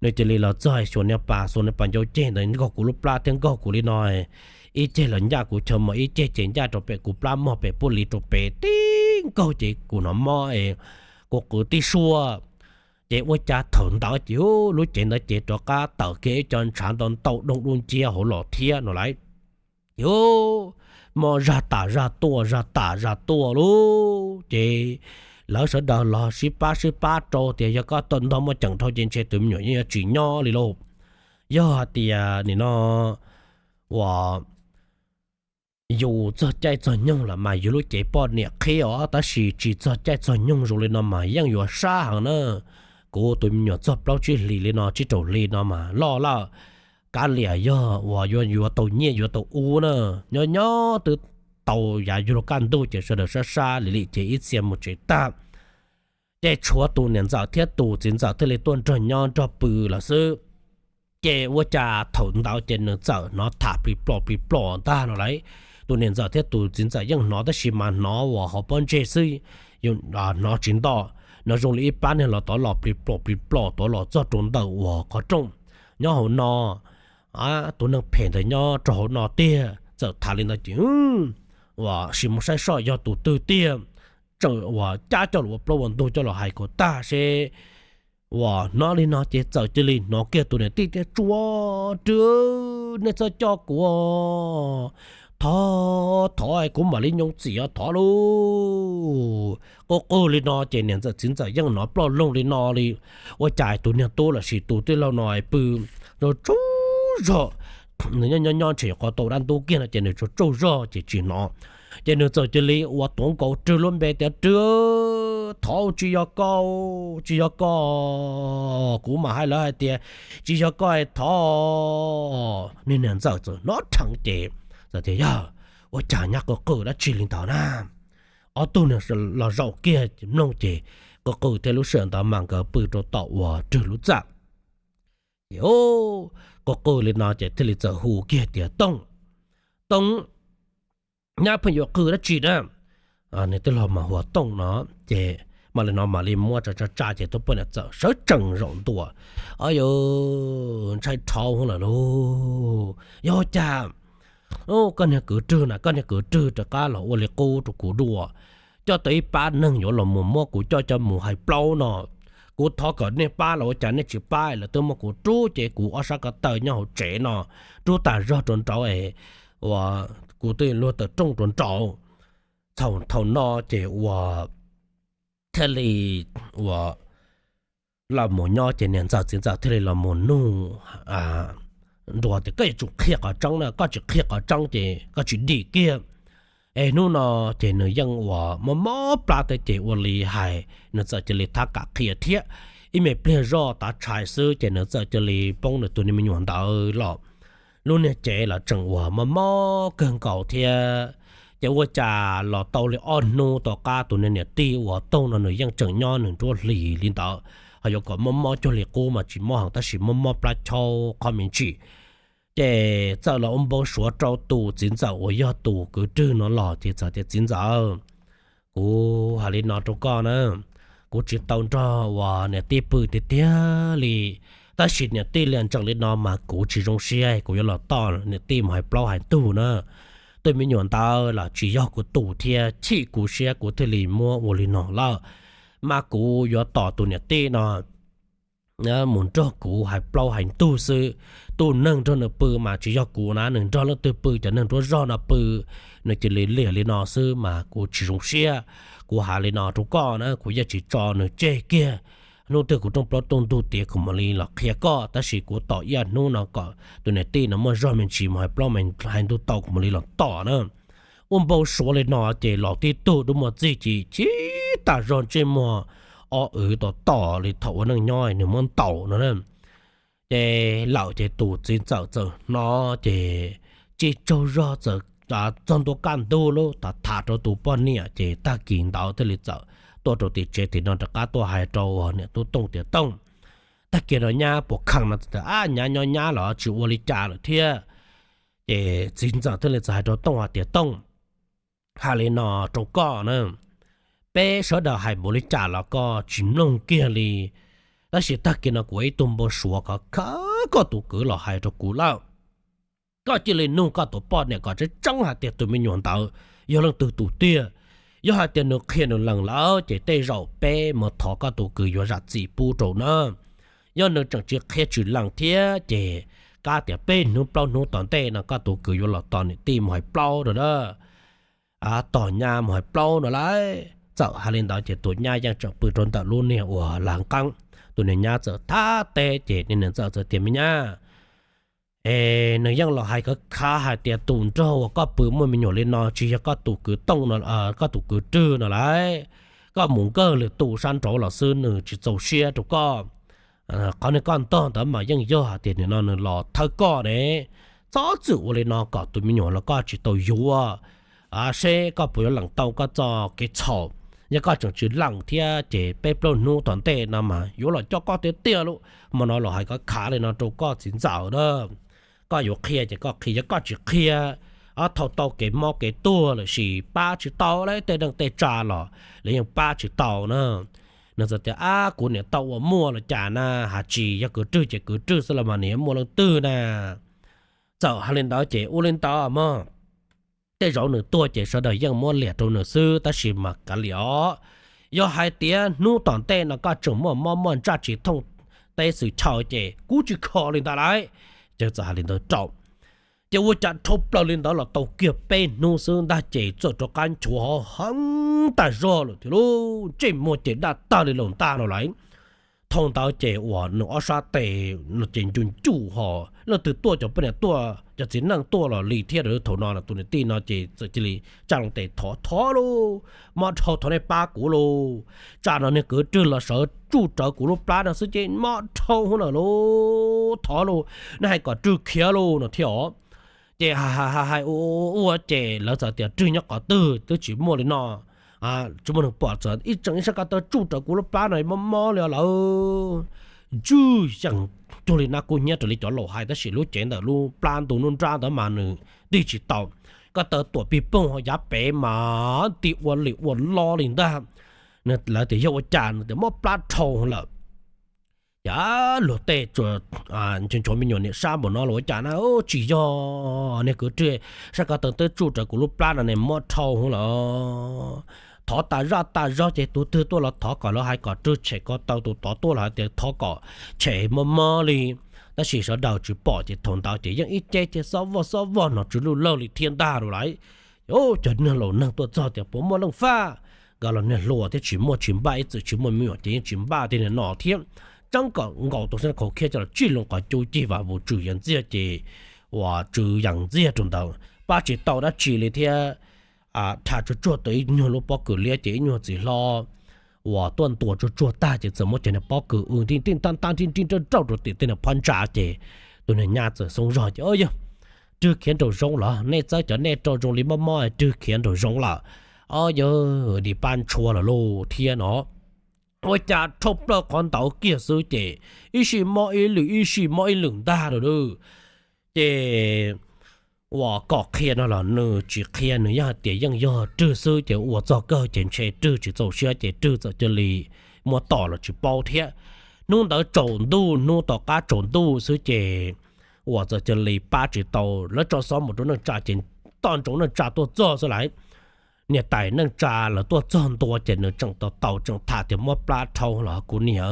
Nws cia li los txog xuas niag pas, xuas niag pas ncau ceg ntawd nkaug kuv lub plab thiab nkaug kuv li no, ib ceg los ncaj kuv chaw mos, ib ceg ces ncaj rau pem kuv plab mog, pem puab li rau pem tib nkaug ces kuv hnov mob es kuv qw tib suab. Ces ua cas thaum ntawd ces lub cev ntawd ces rov qab tawm kiag ib co ntshav ntau ntau doog dub nciab hauv los thiab no lauj. Ces mob zaj tas zaj tuaj, zaj tas zaj tuaj lauj. Ces lawv sawv daws los sib pab sib pab rau tias, Yog koj tau ntog muaj ceem dhau ces ntshe tus me nyuam yeej yuav tsis nyob li lauj. Yog hais tias nim no uas yus txog caij txog nyoog lawm mas yus lub cev poj niam qhib os, tab sis tsis txog caij txog nyoog zoo li no mas yeej yuav sab heev na. Kuv tus me nyuam txog plaub tsib hlis li no, tsib rau hli no mas loj lawm, kav liam yog uas yuav yuav tau nyiaj yuav tau ub na. Nyob nyob twb tau yav yuav luag kaj ntug ces sawv daws sab sab li li ces ib txhia mus tsev tag. Ces tshuav tus niam ntxawm thiab tus txiv ntxawm thiaj li tuaj nrog nyob nrog pw lawm xwb. Ces ua cas thaum ntawd ces nws txawm hnov tham plig plom plig plom ntag no lauj. Tus niam ntxawm thiab tus txiv ntxawm yeej hnov tab sis mas hnov uas hauv pob ntseg xwb, hnov tsis nto. Hnov zoo li ib pab neeg los tod los plig plom plig plom tod los txog rau ntawm uas qhov rooj nyob hauv no. Tus neeg phem ntawd nyob rau hauv no tiag, txawm tham li ntawd ces uas sim mus saib soj yog tus twg tiag. Txawm uas cab coj los ua plaub ua ntug coj los hais kom tag seb uas hnov li no ces txawm cia li hnov kiag tus niam tij tias, Tsuas rwg, nej txhob coj kuv, thov, thov kuv mam li nyob txim os, thov lauj. Quj qwg li no ces niam ntxawm txiv ntxawm yeej hnov ploj loog li no li. Ua cas tus niag tub los sis tus tij laug no pw tsaug tsaug zog, nws nyob nyob ntshe yuav qhov tau dab ntub kiag no ces nws tsaug tsaug zog ces tsis hnov. Ces nws txawm cia li ua tuav nkaus rwg lub npe tias, Rwg, thov tsis yog koj, tsis yog koj, kuv mam hais lawv hais tias tsis yog koj thov. Niag niam ntxawm txawm hnov rheev ces txawm tias, Yog, ua cas nyab quj qwg dab tsi li ntawd na? Ob tug niag los zaum kiag mloog ces quj qwg thiab lub sij hawm ntawd mas nkawd pw rau tom uas rwg lub txaj. Ces quj qwg li no ces thiaj li txawm hu kiag tias, Tooj, Tooj, nyab pheej yuav qwg dab tsi na? Nws tij laug mas hu ua Tooj no. Ces mam li no mam li muab tsa tsa tsa ces tus poj niam txawm sawv tsees zaum ntua. Au yau, ntshai dhau lawm lauj. Yog cas koj niag kwv rwg na, koj niag kwv rwg rov qab los ua li qub rau kuv dua, coj tau ib pab neeg yuav los mus muab kuv coj coj mus hais plaub no. Kuv thov kom nej pab los ua cas nej tsis pab, lawv twb muab kuv rub ces kuv ob sab ko taw nyob hauv tsev no rub tas zog rau nraud es uas kuv twb luag tawm rooj rau nraud. Thaum no ces uas thiaj li uas los mus nyob ces niam ntxawm txiv ntxawm thiaj li los mus nug ntua tias, Koj yuav tsum qhia qhov tseeb na, koj tsis qhia qhov tseeb ces koj tsis dim kiag. Es hnub no ces nws yeej uas mob mob plab thiab ces ua li hais nws txawm cia li thab kam qhia thiab. Ib me pliag zoj tav tshais xwb ces nws txawm cia li poob nws tus niag me nyuam ntawd los. Lub niag cev los tseem uas mob mob kawg nkaus thiab. Ces ua cas los tau li ob hnub tom qab tus niag niam tij uas Tooj no nws yeej tseem nyob nws nruab hlis li ntawd, ho yuav kom mob mob cuag li qub mas tsis mob heev tab sis mob mob plab chaub qhov me ntsis. Ces txawm los ua npau suav rau tus txiv ntxawm uas yog tus kwv rwg no los ces txawm tias, Txiv ntxawm, kuv hais li no rau koj na, kuv tsis tau nrog uas niam tij pw tiag tiag li, tab sis niam tij liam ntsees li no mas kuv tsis zoo siab, kuv yuav los tom niam tij mus hais plaub hais ntug na. Tus me nyuam ntawd los tsis yog kuv tus thiab, chim kuv siab kuv thiaj li muab ua li no lawm, mas kuv yuav tom tus niam tij no mus nrog kuv hais plaub hais ntug xwb. Tus neeg nrog nws pw mas tsis yog kuv na, nws nrog leej twg pw, cov neeg nruab zog no pw, nws cia li liam li no xwb mas kuv tsis zoo siab. Kuv hais li no rau koj na, kuv yeej tsis tso nws tseg kiag. Hnub twg kuv rooj plaub rooj ntug tiav kuv mam li los qhia koj, tab sis kuv tos ib hnub no kom tus niam tij no muaj zog me ntsis mus hais plaub hais ntug tau kuv mam li los tom na. Ua npau suav li no ces los tib tug dub muag txig ci ci tas zog ntsej muag o wv tom tom li thaum ua neej nyob nws muab ntaus no na. Ces lawm ces tus txiv ntxawm txawm hnov ces tsis tsaug zog txawm txog ntua kaj ntug lub tham tham rau tus poj niam ces tag kis ntawd thiaj li txawm tuaj rau tim tsev tim no rov qab tuaj hais rau niam tub Tooj tias, Tooj, tag kis no nyab puas kheev no? Txawm tias, Ab, nyab nyob nyab los tsis ua li cas lawm thiab. Ces txiv ntxawm thiaj li txawm hais rau Tooj hais tias, Tooj, hais li no rau koj na, peb sawv daws hais npaum li cas los koj tsis mloog kiag li. Tab sis tag kis no kuv ib tug npau suav khov kho koj tus kwv los hais rau kuv lawm. Koj cia li nug koj tus poj niam kom tseeb tseeb hais tias tus me nyuam ntawd yog leej twg tus tiag. Yog hais tias nws qhia nws lees lawm ces tej zaum peb mus thov koj tus kwv yuav zam txim pub rau na. Yog nws tseem tsis qhia tsis lees thiab ces kav tias peb hnub plaub hnub tom ntej no koj tus kwv yuav los tos niam tij mus hais plaub rau na, tos nyab mus hais plaub no lauj. Txawm hais li ntawd ces tus nyab yeej tseem pw rau ntawm lub niag uas lav nqeeb. Tus niag nyab txawm thab teb ces niag niam ntxawm txawm tias, Me nyab, es nws yeej los hais khov khav hais tias tus nraug uas koj pw muaj me nyuam li no tsis yog koj tus kwv Tooj no, koj tus kwv Rwg no lauj. Koj mus nkawj lwm tus sab nraud los xwb, nws tsis txaus siab rau koj. Qhov niag koj ntog ntawd mas yeej yog hais tias nim no nws los thawb koj ne. Txhob txwm ua li no kom tus me nyuam los koj tsis tau yuav. Seb koj puas yuav lees tau koj txoj kev txhaum. Yog koj tseem tsis lees thiab ces peb plaub hnub tom ntej no mas yuav los coj koj tiag tiag lauj. Hmo no los hais khov khav li no rau koj txiv ntxawm na. Koj yuav qhia ces koj qhia, yog koj tsis qhia, ob thaum tau kev mob kev tuag lawm sis pab tsis tau lauj, tej neej tej tsa los lawv yeej pab tsis tau na. Nws txawm tias, Ab, kuv niam tau ua muaj los cas na, hais tsis yog kwv Rwg ces kwv Rwg xwb los mas nws yuav muaj leej twg na. Txawm hais li ntawd ces ua li ntawd mog. Tej zaum nws tuag ces sawv daws yeej muab liam rau nws xwb tab sis mas kav liam os. Yog hais tias hnub tom ntej no koj tseem muaj mob muaj ntsaj tsis thooj teb xwm chaw ces kuv tsis kho li ntawd lauj. Ces txawm hais li ntawd rau. Ces ua cas dhau plaws li ntawd los tau kiag peb hnub xwb ntag ces txawm rov qab nchuav hov heev tas zog lawm thiab lauj, ntsej muag ces daj tag li laus ntaj no lauj. Thaum ntawd ces uas nws ob sab tes ces ncu ncuj ho, leej twg tuaj, cov poj niam tuaj, cov txiv neej tuaj los li thiab. Thaum no tus niam tij no ces txawm cia li tsa loo tes thov, Thov lauj, mob dhau, thov nej pab kuv lauj. Tsam no niag kwv Rwg los sawv tsuj rawv kuv lub plab no xwb ces mob dhau hwv lawm lauj, thov lauj, nej hais kom Rwg khiav lauj no thiab os. Ces hais hais ua ua ces lawv txawm tias, Rwg nyob qhov twg? Twb tsis muaj li no, tsis muaj neeg pom, txawm ib tseem ib sab ko taw tsuj rawv kuv lub plab no mob mob li lawm. Ntswj yees cuag li nab kub hnyiab raws li cov laus hais tab sis lub cev ntawm lub plab ntu nruab nrab ntawd mas nws tig tsis tau. Ko taw tuam pig poog ho yav pem mas nti ua lim ua lo li ntag. Lawv tias yog ua cas, nws tias mob plab dhau lawm. Ces luag tej tsuas nchuav me nyuam niam sab npaum no los ua cas na, tsis yog, niag kwv Rwg, sab ko taw twb tsuj rawv kuv lub plab no ne, mob dhau hwv lawm. Thov tas zaj tas zog ces tus twg tuaj los thov kom lawv hais kom Rwg tshem ko taw, tus tod tuaj los hais tias thov kom tshem mob mob li. Tab sis sawv daws tsis pom ces thaum ntawd ces yeej ib ceb thiab xob voj xob voj no tsw luj lawg li thiab ntag lauj. Ces cov niag laus neeg tuaj txog tias puas muaj leej fab, nkawd los niag hluas thiab tsis muaj tsis npaj, ib txwm tsis muaj me nyuam ces yeej tsis npaj tej niag no thiab. Tseeb kom nkaus tus xab khaus khiab coj los tsij loo qhov cub cig vam vus tswm yees ntxiag ces uas tswm yees ntxiag rau ntawd pab tsis tau dab tsi li thiab. dhas tsuag tsuag tau ib nyuag lub pob kws liab ces ib nyuag txiv hlob uas tuaj ntuas tsuag tsuag tag ces txawm muab cov niag pob kws w nti nti nta nta nti nti rauj rauj rau tim tej niag phab ntsa ces tus niag nyab txawm xoob zog ces, Ob yog, rwg khiav nraum zoov los, nej txawb cov nej rau zoo li mob mob rwg khiav nraum zoov lawm. Ob yog, dim pab ntshua lawm lauj thiab no. Ua cas rhau plaws qhov ntawd kiag xwb ces ib sij mob ib lwm ib sij mob ib lwm ntag lawm. Ces uas kom qhia no los nws tsis qhia, nws yeej hais tias yeej yog rwg xwb ces ua txog kawg ces ntshe rwg tsis txaus siab ces rwg txawm cia li muab tom los tsis paub thiab. Hnub ntawd tsaus ntuj, hnub tom qab tsaus ntuj xwb ces uas txawm cia li pab tsis tau, lawv tso xov mus rau neej tsa ces toj ntsoov neej tsa tuaj txog xwb lawm. Niam tais neej tsa lawv tuaj txog ntua ces nws tseem tau tau tseem tham tias muab plab rhau los kuv niam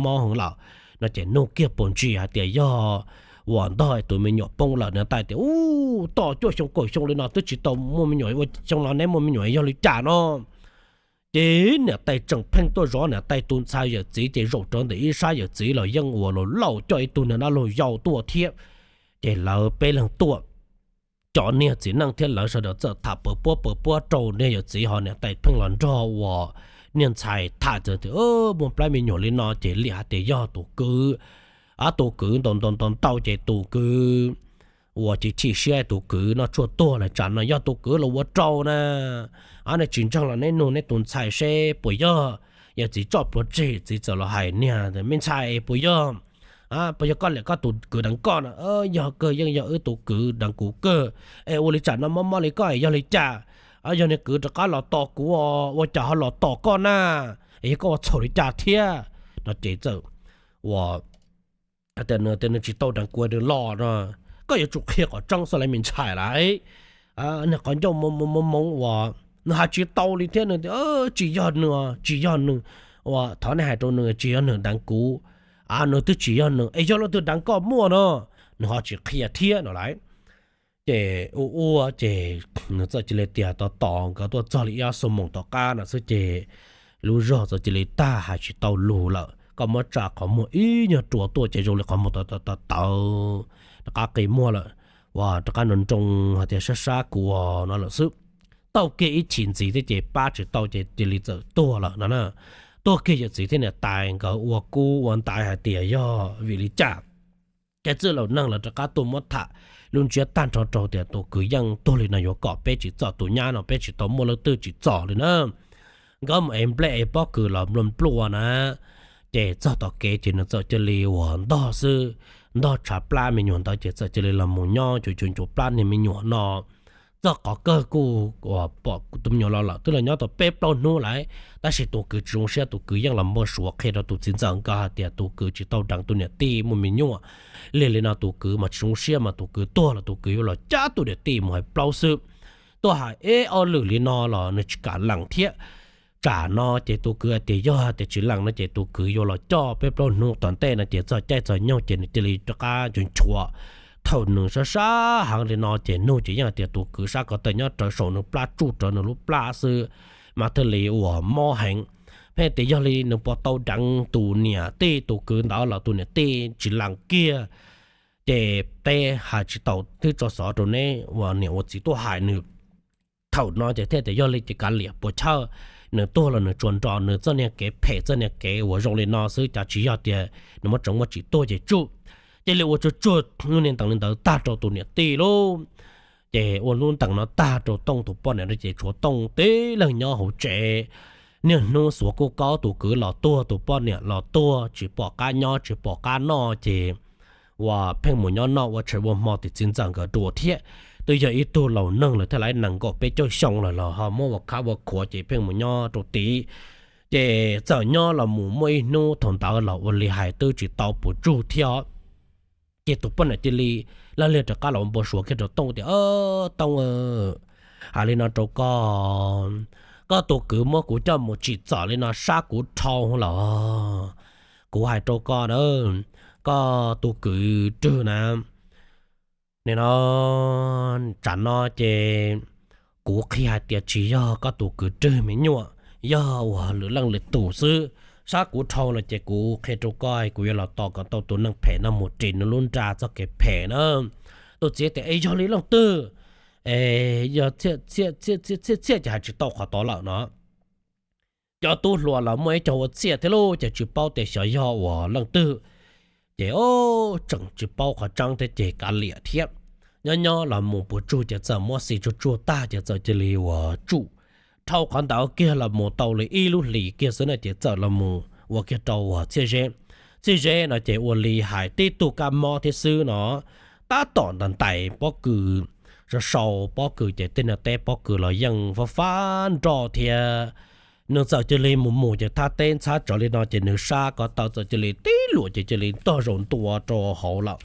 mob heev lawm no ces nug kiag puas ntsis hais tias yog uas ntog tus me nyuam poob lawm. Niam tais tias, Ub, tau cuaj xyoo kaum xyoo li no twb tsis tau muaj me nyuam, ua xyoo no neb muaj me nyuam yog li cas no? Ces niam tais tseem pheej tuaj zov niam tais tus ntxhais yawm txiv ces zaum rau ntawm ib sab yawm txiv los yeej ua laus laus coj ib tug niag dab laug yau tuaj thiab. Ces lawv peb leeg tuaj, cov niag txiv neej thiab lawv sawv daws txawm tham pawv puab pawv puab rau niag yawm txiv ho niam tais pheej los nrog uas niag ntxhais tham txawm tias, Muaj plab me nyuam li no ces liam hais tias yog tus kwv, tus kwv ntau ntau ntau ntau ces tus kwv uas chim chim siab tus kwv noj tshuaj tuag lawm tsam no yog tus kwv los ua rau na. Neb tsis ntseeg los neb nug neb tus ntxhais seb puas yog. Yawm txiv tso plhuav tseg, txiv txawm los hais niag me ntxhais, Puas yog, puas yog koj liam koj tus kwv deev koj na? Yog kawg, yeej yog wb tus kwv deev kuv kawg. Es ua li tsam no mob mob li koj es yog li cas? Yog niag kwv rov qab los tos kuv, ua cas ho los tos koj na? Es yog koj ua txhaum li cas thiab no ces txawm ua tias nws tsis tau deev kuv, nws los no. Koj yuav tsum qhia qhov tseeb xwb lauj me ntxhais lauj. Niag qhov ncauj moo moo uas nws hais tsis tau li thiab, nws tias, Tsis yog nws, tsis yog nws, uas thov nej hais rau nws tsis yog nws deev kuv. Nws twb tsis yog nws es yog leej twg deev koj muaj no? Nws ho tsis qhia thiab no lauj. Ces ua ua ces nws txawm cia li tias tos tos nkawd tuaj txog li ib ob xuab moos tom qab no xwb ces lub zog txawm cia li tag hais tsis tau lus lawm. Koj muab tsa qhov muag ib nyuag rua tuaj ces zoo li qhov muag tawv tawv tawv rov qab qi muag lawm, uas rov qab nroo nroo hais tias sab sab kuv no lawm xwb. Tau kiag ib chim ntxiv thiab ces pab tsis tau ces cia li txawm tuag lawm no na. Tuag kiag yawm txiv thiab niam tais nkawd ua kub ua ntaiv hais tias yog vim li cas. Ces txwj laus neeg lawv rov qab tuaj muab tham lub ntsiab tag nrho rau tias tus kwv yeej tuag li no yuav kom peb tsis txom tus nyab no, peb tsis tau muaj leej twg tsis txom li na. Nkawd mus ev nplej ev pob kws los nplua nplua na, ces txog tom kev ces nws txawm cia li uas ntog xwb, ntog tshav plab me nyuam ntawd ces txawm cia li los mus nyob cuv cuv ncuav plab niag me nyuam no. Txog qhov kawg kuj uas pom tus me nyuam los lawm twb los nyob tau peb plaub hnub lawm, tab sis tus kwv tsis zoo siab, tus kwv yeej los npau suav qhia rau tus txiv ntxawm nkawd hais tias tus kwv tsis tau deev tus niam tij muaj me nyuam. Lig li no tus kwv mas tsis zoo siab mas tus kwv tuag los tus kwv yuav los cab tus niam tij mus hais plaub xwb. Tuaj hais ib ob lwm li no los nws tsis kam lees thiab. Tsam no ces tus kwv hais tias yog hais tias tsis lees no ces tus kwv yuav los coj peb plaub hnub tom ntej no ces txog caij txog nyoog ces nws cia li rov qab nchuav nchuav. Thaum nws sab sab heev li no ces nug ces yeej hais tias tus kwv sab ko taw nyob rawv saum nws plab tsuj rawv nws lub plab xwb mas thiaj li uas mob heev. Pheej tias yog li nws puas tau deev tus niam tij, tus kwv ntawd los tus niam tij tsis lees kiag. Ces peb hais tsis tau, twb tso xov rau neb uas niam ua txiv tuaj hais nws. Thaum no ces thiaj tias yog li ces kav liam puas chawj, nws tuag los nws tsuas nrog nws txoj niag kev phem, txoj niag kev uas zoo li no xwb, cas tsis yog tias nws muaj tseeb muaj tsim tuag ces tsuj. Cia li ua tsuag tsuag lub niag ntees li ntawd tag rau tus niam tij lauj. Ces ua lub ntees no tag rau Tooj tus poj niam no ces tshuav Tooj tib leeg nyob hauv tsev. Niaj hnub xuav kuj kaub, tus kwv los tuag, tus poj niam los tuag, tsis pom qab nyob tsis pom qab noj ces uas pheej mus nyob noj ua tshais ua hmo tim txiv ntxawm nkawd dua thiab. Twb yog ib tug laus neeg lawm thiab, lawv nees nkaum peb caug xyoo lawm los ho muab ua khab ua khuav ces pheej mus nyob rau tid. Ces txawm nyob los mus muaj ib hnub thaum ntawd los ua li hais twb tsis tau puas tsuaj thiab. Ces tus poj niam cia li laj liag rov qab los ua npau suav kiag rau Tooj tias, Tooj, hais li no rau koj, koj tus kwv muab kuv coj mus tsim txom li no sab kuv dhau lawm. Kuv hais rau koj na, koj tus kwv Rwg na, nim no, tsam no ces kuv qhia hais tias tsis yog koj tus kwv Rwg me nyuam, yog uas lwm leej lwm tus xwb. Sab kuv dhau lawm ces kuv qhia rau koj, kuv yuav los tos kom tau tus neeg phem no mus ris nws lub nra txoj kev phem na. Tus txiv tias, Es yog li leej twg? es yog txhiaj txhiaj txhiaj txhiaj txhiaj ces hais tsis tau qhov tod lawm no. Cov tub hluas los muaj ib co ua txhiaj thiab lauj, ces tsis paub tias xyov yog uas leej twg. Ces o, tseem tsis paub qhov tseeb thiab ces kav liam thiab. Nyob nyob los mus puas tsuag ces txawm muab xis tsuag tsuag tag ces txawm cia li uas tsum dhau qhov ntawd kiag los mus tau li ib lub hlis kiag xwb na ces txawm los mus ua kiag rau uas Txhiaj Zeb. Txhiaj Zeb no ces ua li hais tib tug kab mob thiab xwb no, tab tom ntais ntais pob kws, sau sau pob kws ces tej niag teb pob kws los yeej fab fab nroj thiab. Nws txawm cia li mus mus ces thaj teb ntxhab tsawv li no ces nws sab ko taw txawm cia li tib luam ces cia li ntog zaus ntua rau hauv lawm.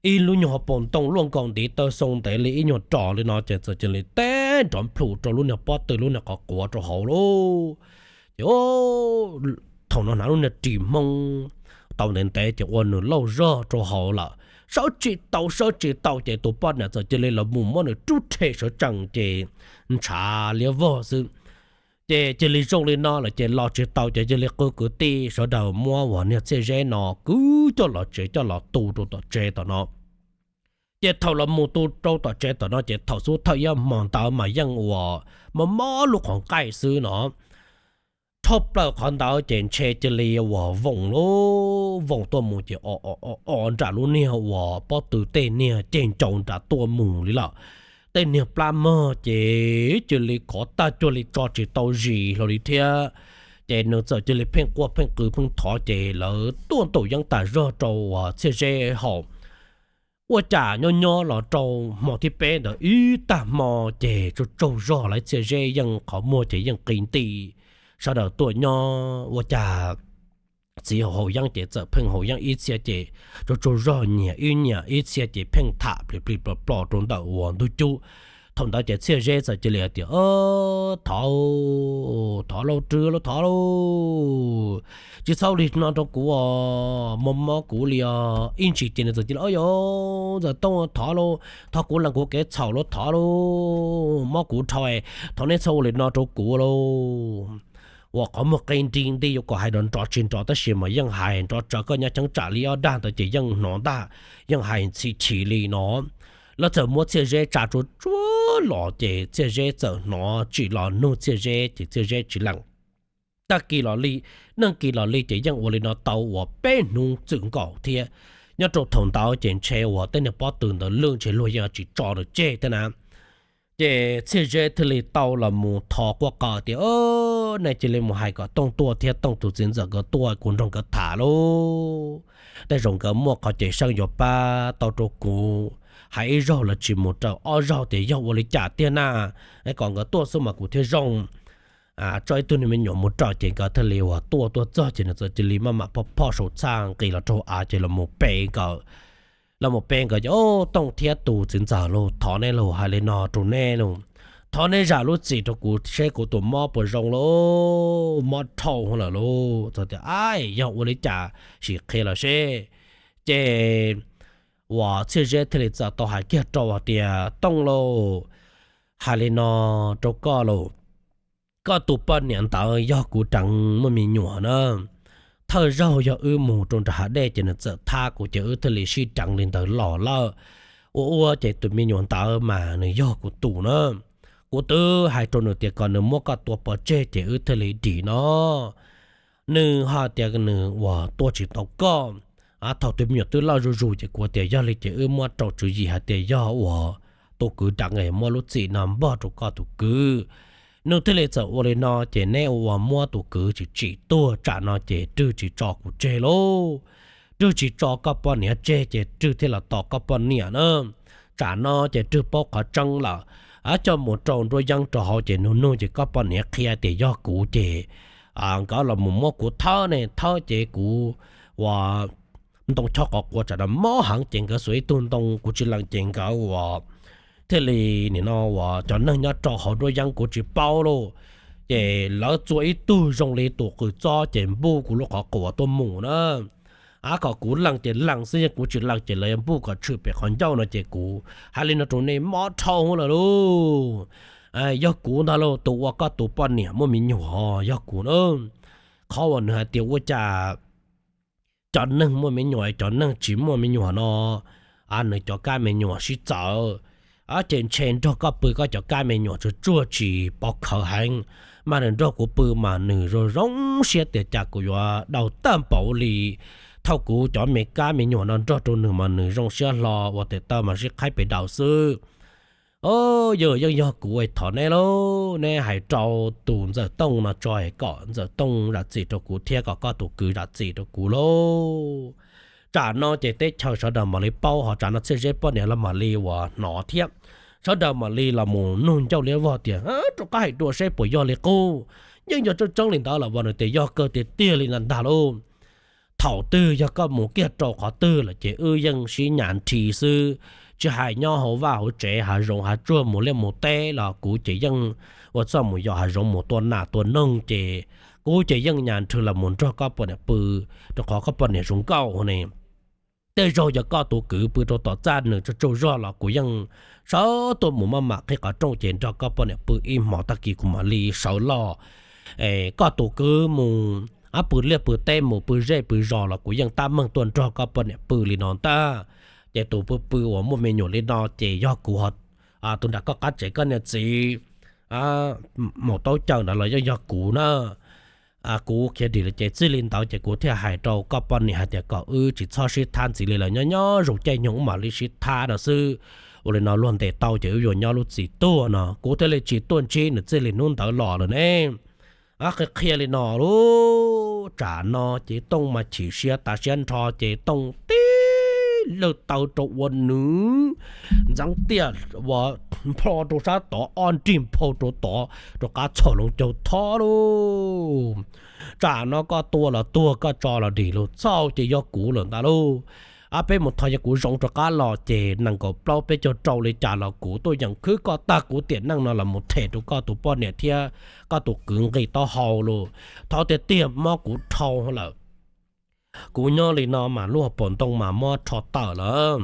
Ib lub nyuag hauv paus ntoo luaj nkaus ntiv taw xoo ntev li ib nyuag ros li no ces txawm cia li teb nrov nplhum rau lub niag pob tw lub niag qhov quav rau hauv lauj. Ces thaum no hnav lub niag ris hmoob tau ntev ntev ces ua nws lauj zog rau hauv lawm, sawb tsis tau sawb tsis tau ces tus poj niam txawm cia li los mus muab nws rub rhe sawv tsees ces ntshav liab vog xwb. Ces cia li zoo li no lawm ces los tsis tau ces cia li qw kwv tij sawv daws muab uas niag Txhiaj Zeb no kwv coj los tsev coj los tu rau tom tsev tom no. Ces thaum los mus tu rau tom tsev tom no ces thaum xub thawj ib hmo ntawd mas yeej uas mob mob lub qhov nqaij xwb no. Dhau plaws qhov ntawd ces ntshe cia li uas voos lauj, voos tuaj mus ces o o o o nram lub niag uas pob tw tej niag ceg ncaus nram tuaj mus li lawm. Tej niag plab mog ces cia li khov tag cuag li tso tsis tau zis hlo li thiab. Ces nws txawm cia li pheej quaj pheej qw pheej thov ces lawv tuaj ntaus yeeb tas zog rau uas Txhiaj Zeb haus. Ua cas nyob nyob los rau hmo thib peb ntawd ib tag hmo ces tsaug tsaug zog lawm Txhiaj Zeb yeej qhov muag ces yeej qi nti. Sawv daws tuaj nyob ua cas txiv haus yeeb ces txawm pheej haus yeeb ib txhia ces tsaug tsaug zog nyias ib nyias ib txhia ces pheej tham plis plis plos plos rau ntawm uas ntug cub. Thaum ntawd ces Txhiaj Zeb txawm cia li hais tias, Thov, thov lauj, rwg lauj, thov lauj, tsis txhob li no rau kuv os, mob mob kuv li os. Ib ntsis ces nws txawm cia li, Yog Ntxawm Tooj, thov lauj, thov kuv lees kuv kev txhaum lauj, thov lauj, mob kuv dhau, thov neb txhob ua li no rau kuv lauj. Uas qhov muag qi nti nti yuav kom hais nrov nrov tsis nrov tab sis mas yeej hais nrov tsawv koj nyob cheeb tsam li ob dag ntawd ces yeej hnov ntag, yeej hais ntxhi chim li no. Lawv txawm muab Txhiaj Zeb tsa tsuag tsuag los ces Txhiaj Zeb txawm hnov tsim los nug Txhiaj Zeb ces Txhiaj Zeb tsis lees. Tag kis los li, neej kis los li ces yeej ua li no tau uas peb hnub txwm nkaus thiab. Nyob rau thaum ntawd ces ntshe uas tej niag pob tw ntawd lwj ntshe luag yeej tsis tso nws tseg thiab na. Ces Txhiaj Zeb thiaj li tau los mus thov quaj qw tias, Nej cia li mus hais kom Tooj tuaj thiab Tooj tus txiv ntxawm nkawd tuaj kuv nrog nkawd tham lauj. Tej zaum nkawd muaj qhov cawm seej yuav pab tau rau kuv. Hais ib zaug lawv tsis mus raws ob zaug tias yog ua li cas tiag na, kom nkawd tuaj xwb mas kuv thiaj zoo. Tso ib tug niag me nyuam mus raws ces nkawd thiaj li uas tuaj, tuaj txog ces nws txawm cia li maj mam phoj phoj saum txaj nqis los rau av ces los mus pe nkawd. Los mus pe nkawd ces, Tooj thiab tus txiv ntxawm lauj, thov neb lauj, hais li no rau neb lauj, thov neb zam lub txim rau kuv seb kuv tus mob puas zoo lauj, mob dhau lawm lauj. Txawm tias, Ab, yog ua li cas sim qhia los seb. Ces uas Txhiaj Zeb thiaj li txawm tau hais kiag rau hais tias, Tooj lauj, hais li no rau koj lauj, koj tus poj niam ntawd yog kuv deev muaj me nyuam na. Thawj zaug yog wb mus rau nram hav dej ces nws txawm thab kuv ces wb thiaj li sib deev li ntawd los lawm. Ua ua ces tus me nyuam ntawd mas nws yog kuv tus na. Kuv twb hais rau nws tias kom nws muab koj tua pov tseg ces wb thiaj li dim no. Nws hais tias nws uas tua tsis tau koj. Thaum tus me nyuam twb loj zuj zus ces kuv tias yog li ces wb muab rau tswv yim hais tias yog uas tus kwv deev es muab lub txim no npog rau koj tus kwv. Nws thiaj li txawm ua li no ces neb ua ua muab tus kwv tsis tsim tuag tsam no ces Rwg tsis tso kuv tseg lauj. Rwg tsis tso koj poj niam tseg ces Rwg thiaj los tos koj poj niam na. Tsam no ces Rwg paub qhov tseeb lawm, coj mus rau nruab yeeb rau hauv ces nug nug ces koj poj niam qhia tias yog kuv ces nkawd los mus muab kuv thawb ne, thawb ces kuv uas ntoo chob qhov quav tsam no mob heev ces nkawd xuas ib tug ntoo kuv tsis lees ces nkawd uas thiaj li nim no uas cov neeg nyob rau hauv nruab yeeb kuv tsis paub lauj, ces lawv txua ib tug zoo li tus qws txob ces npuj kuv lub qhov quav tuaj mus na. Ab, kom kuv lees ces lees xwb, yog kuv tsis lees ces lawv yuav npuj kom tshwm pem qhov ncauj no ces kuv hais li no rau nej mob dhau lawm lauj. Yog kuv ntag lauj, tus ua koj tus poj niam muaj me nyuam yog kuv na. Qhov uas nws hais tias ua cas cov neeg muaj me nyuam cov neeg tsis muaj me nyuam no, nws cov kab me nyuam sib txawv, Ces ntshe nrog koj pw koj cov kab me nyuam tsuag tsuag tsis pov khawv heev, mas nws nrog kuv pw mas nws zoo zoo siab tiag cas kuv yuav daug tag npaum li. Thaum kuv cov me kab me nyuam no nrog rau nws mas nws zoo siab hlo ua tes taw mas sib qhaib pes daus xwb. Yog yeej yog kuv thov neb lauj, neb hais rau tus Ntxawm Tooj no tso es kom Ntxawm Tooj zam txim rau kuv thiab kom koj tus kwv zam txim rau kuv lauj. Tsam no ces teb chaws sawv daws mam li paub, ho tsam no Txhiaj Zeb poj niam los mam li uas hnov thiab. Sawv daws mam li los mus nug ncauj liab vog tias, rov qab hais dua seb puas yog li qub. Yeej yog tseeb tseeb li ntawd los as nws tias yog kawg tiag tiag li ntag lauj. Thaum twg yog koj mus kiag rau qhov twg lawm ces wb yeej sib nyas nrhi xwb, tsis hais nyob hauv vaj hauv tsev hav zoov hav tsuag mus liaj mus teb los kuv ces yeej ua txuj mus yos hav zoov mus tua nas tua noog ces kuv ces yeej nyas nrhi los mus nrog koj poj niam pw, rau qhov koj poj niam zoo nkauj ne. Tej zaug yog koj tus kwv pw rau tom txaj nws tsaug tsaug zog los kuv yeej sawv tuaj mus maj mam qhib qhov rooj ces nrog koj poj niam pw ib hmos tag kis kuv mam li sawv los. Koj tus kwv mus pw liaj pw teb mus pw zej pw zos los kuv yeej tab meeg tuaj nrog koj poj niam pw li no ntag. Ces tus pw pw uas muaj me nyuam li no ces yog kuv, tus nram koj qab tsev koj niam txiv mus taub caw ntawd los yeej yog kuv na. Kuv khiav dim lawm ces txij li ntawd ces kuv thiaj hais rau koj poj niam hais tias kom wb tsis txhob sib thab ntxiv li lawm, nyob nyob zoo caij nyoog wb mam li sib thab no xwb. Ua li no luag ntes tau ces wb yuav nyob lub txim tuag no, kuv thiaj li tsis tuaj ntsib nws txij li hnub ntawd los lawm ne. Qhia qhia li no lub tsam no ces Tooj mas chim siab tas siab nrho ces Tooj tib lawg taw rau ua nws ntxeev tiaj ua nplho rau sab tod ob nrig nphau rau tod rov qab txhom loo caug thob lauj. Tsam no koj tua los tuag koj tso los dim lauj, txhaj ces yog kuv lawm ntag lauj. Peb mus thov yog kuv zoov rov qab los ces nees nkaum plaub peb caug rau li cas los kuv tuaj yeem khwb koj tag kuv tiam neej no los mus them rau koj tus poj niam thiab koj tus kwv nqi taub hau lauj. Thov tiag tiag mob kuv dhau lawm. Kuv nyob li no mas lub hauv paus ntoo mas mob rho tawm lawm,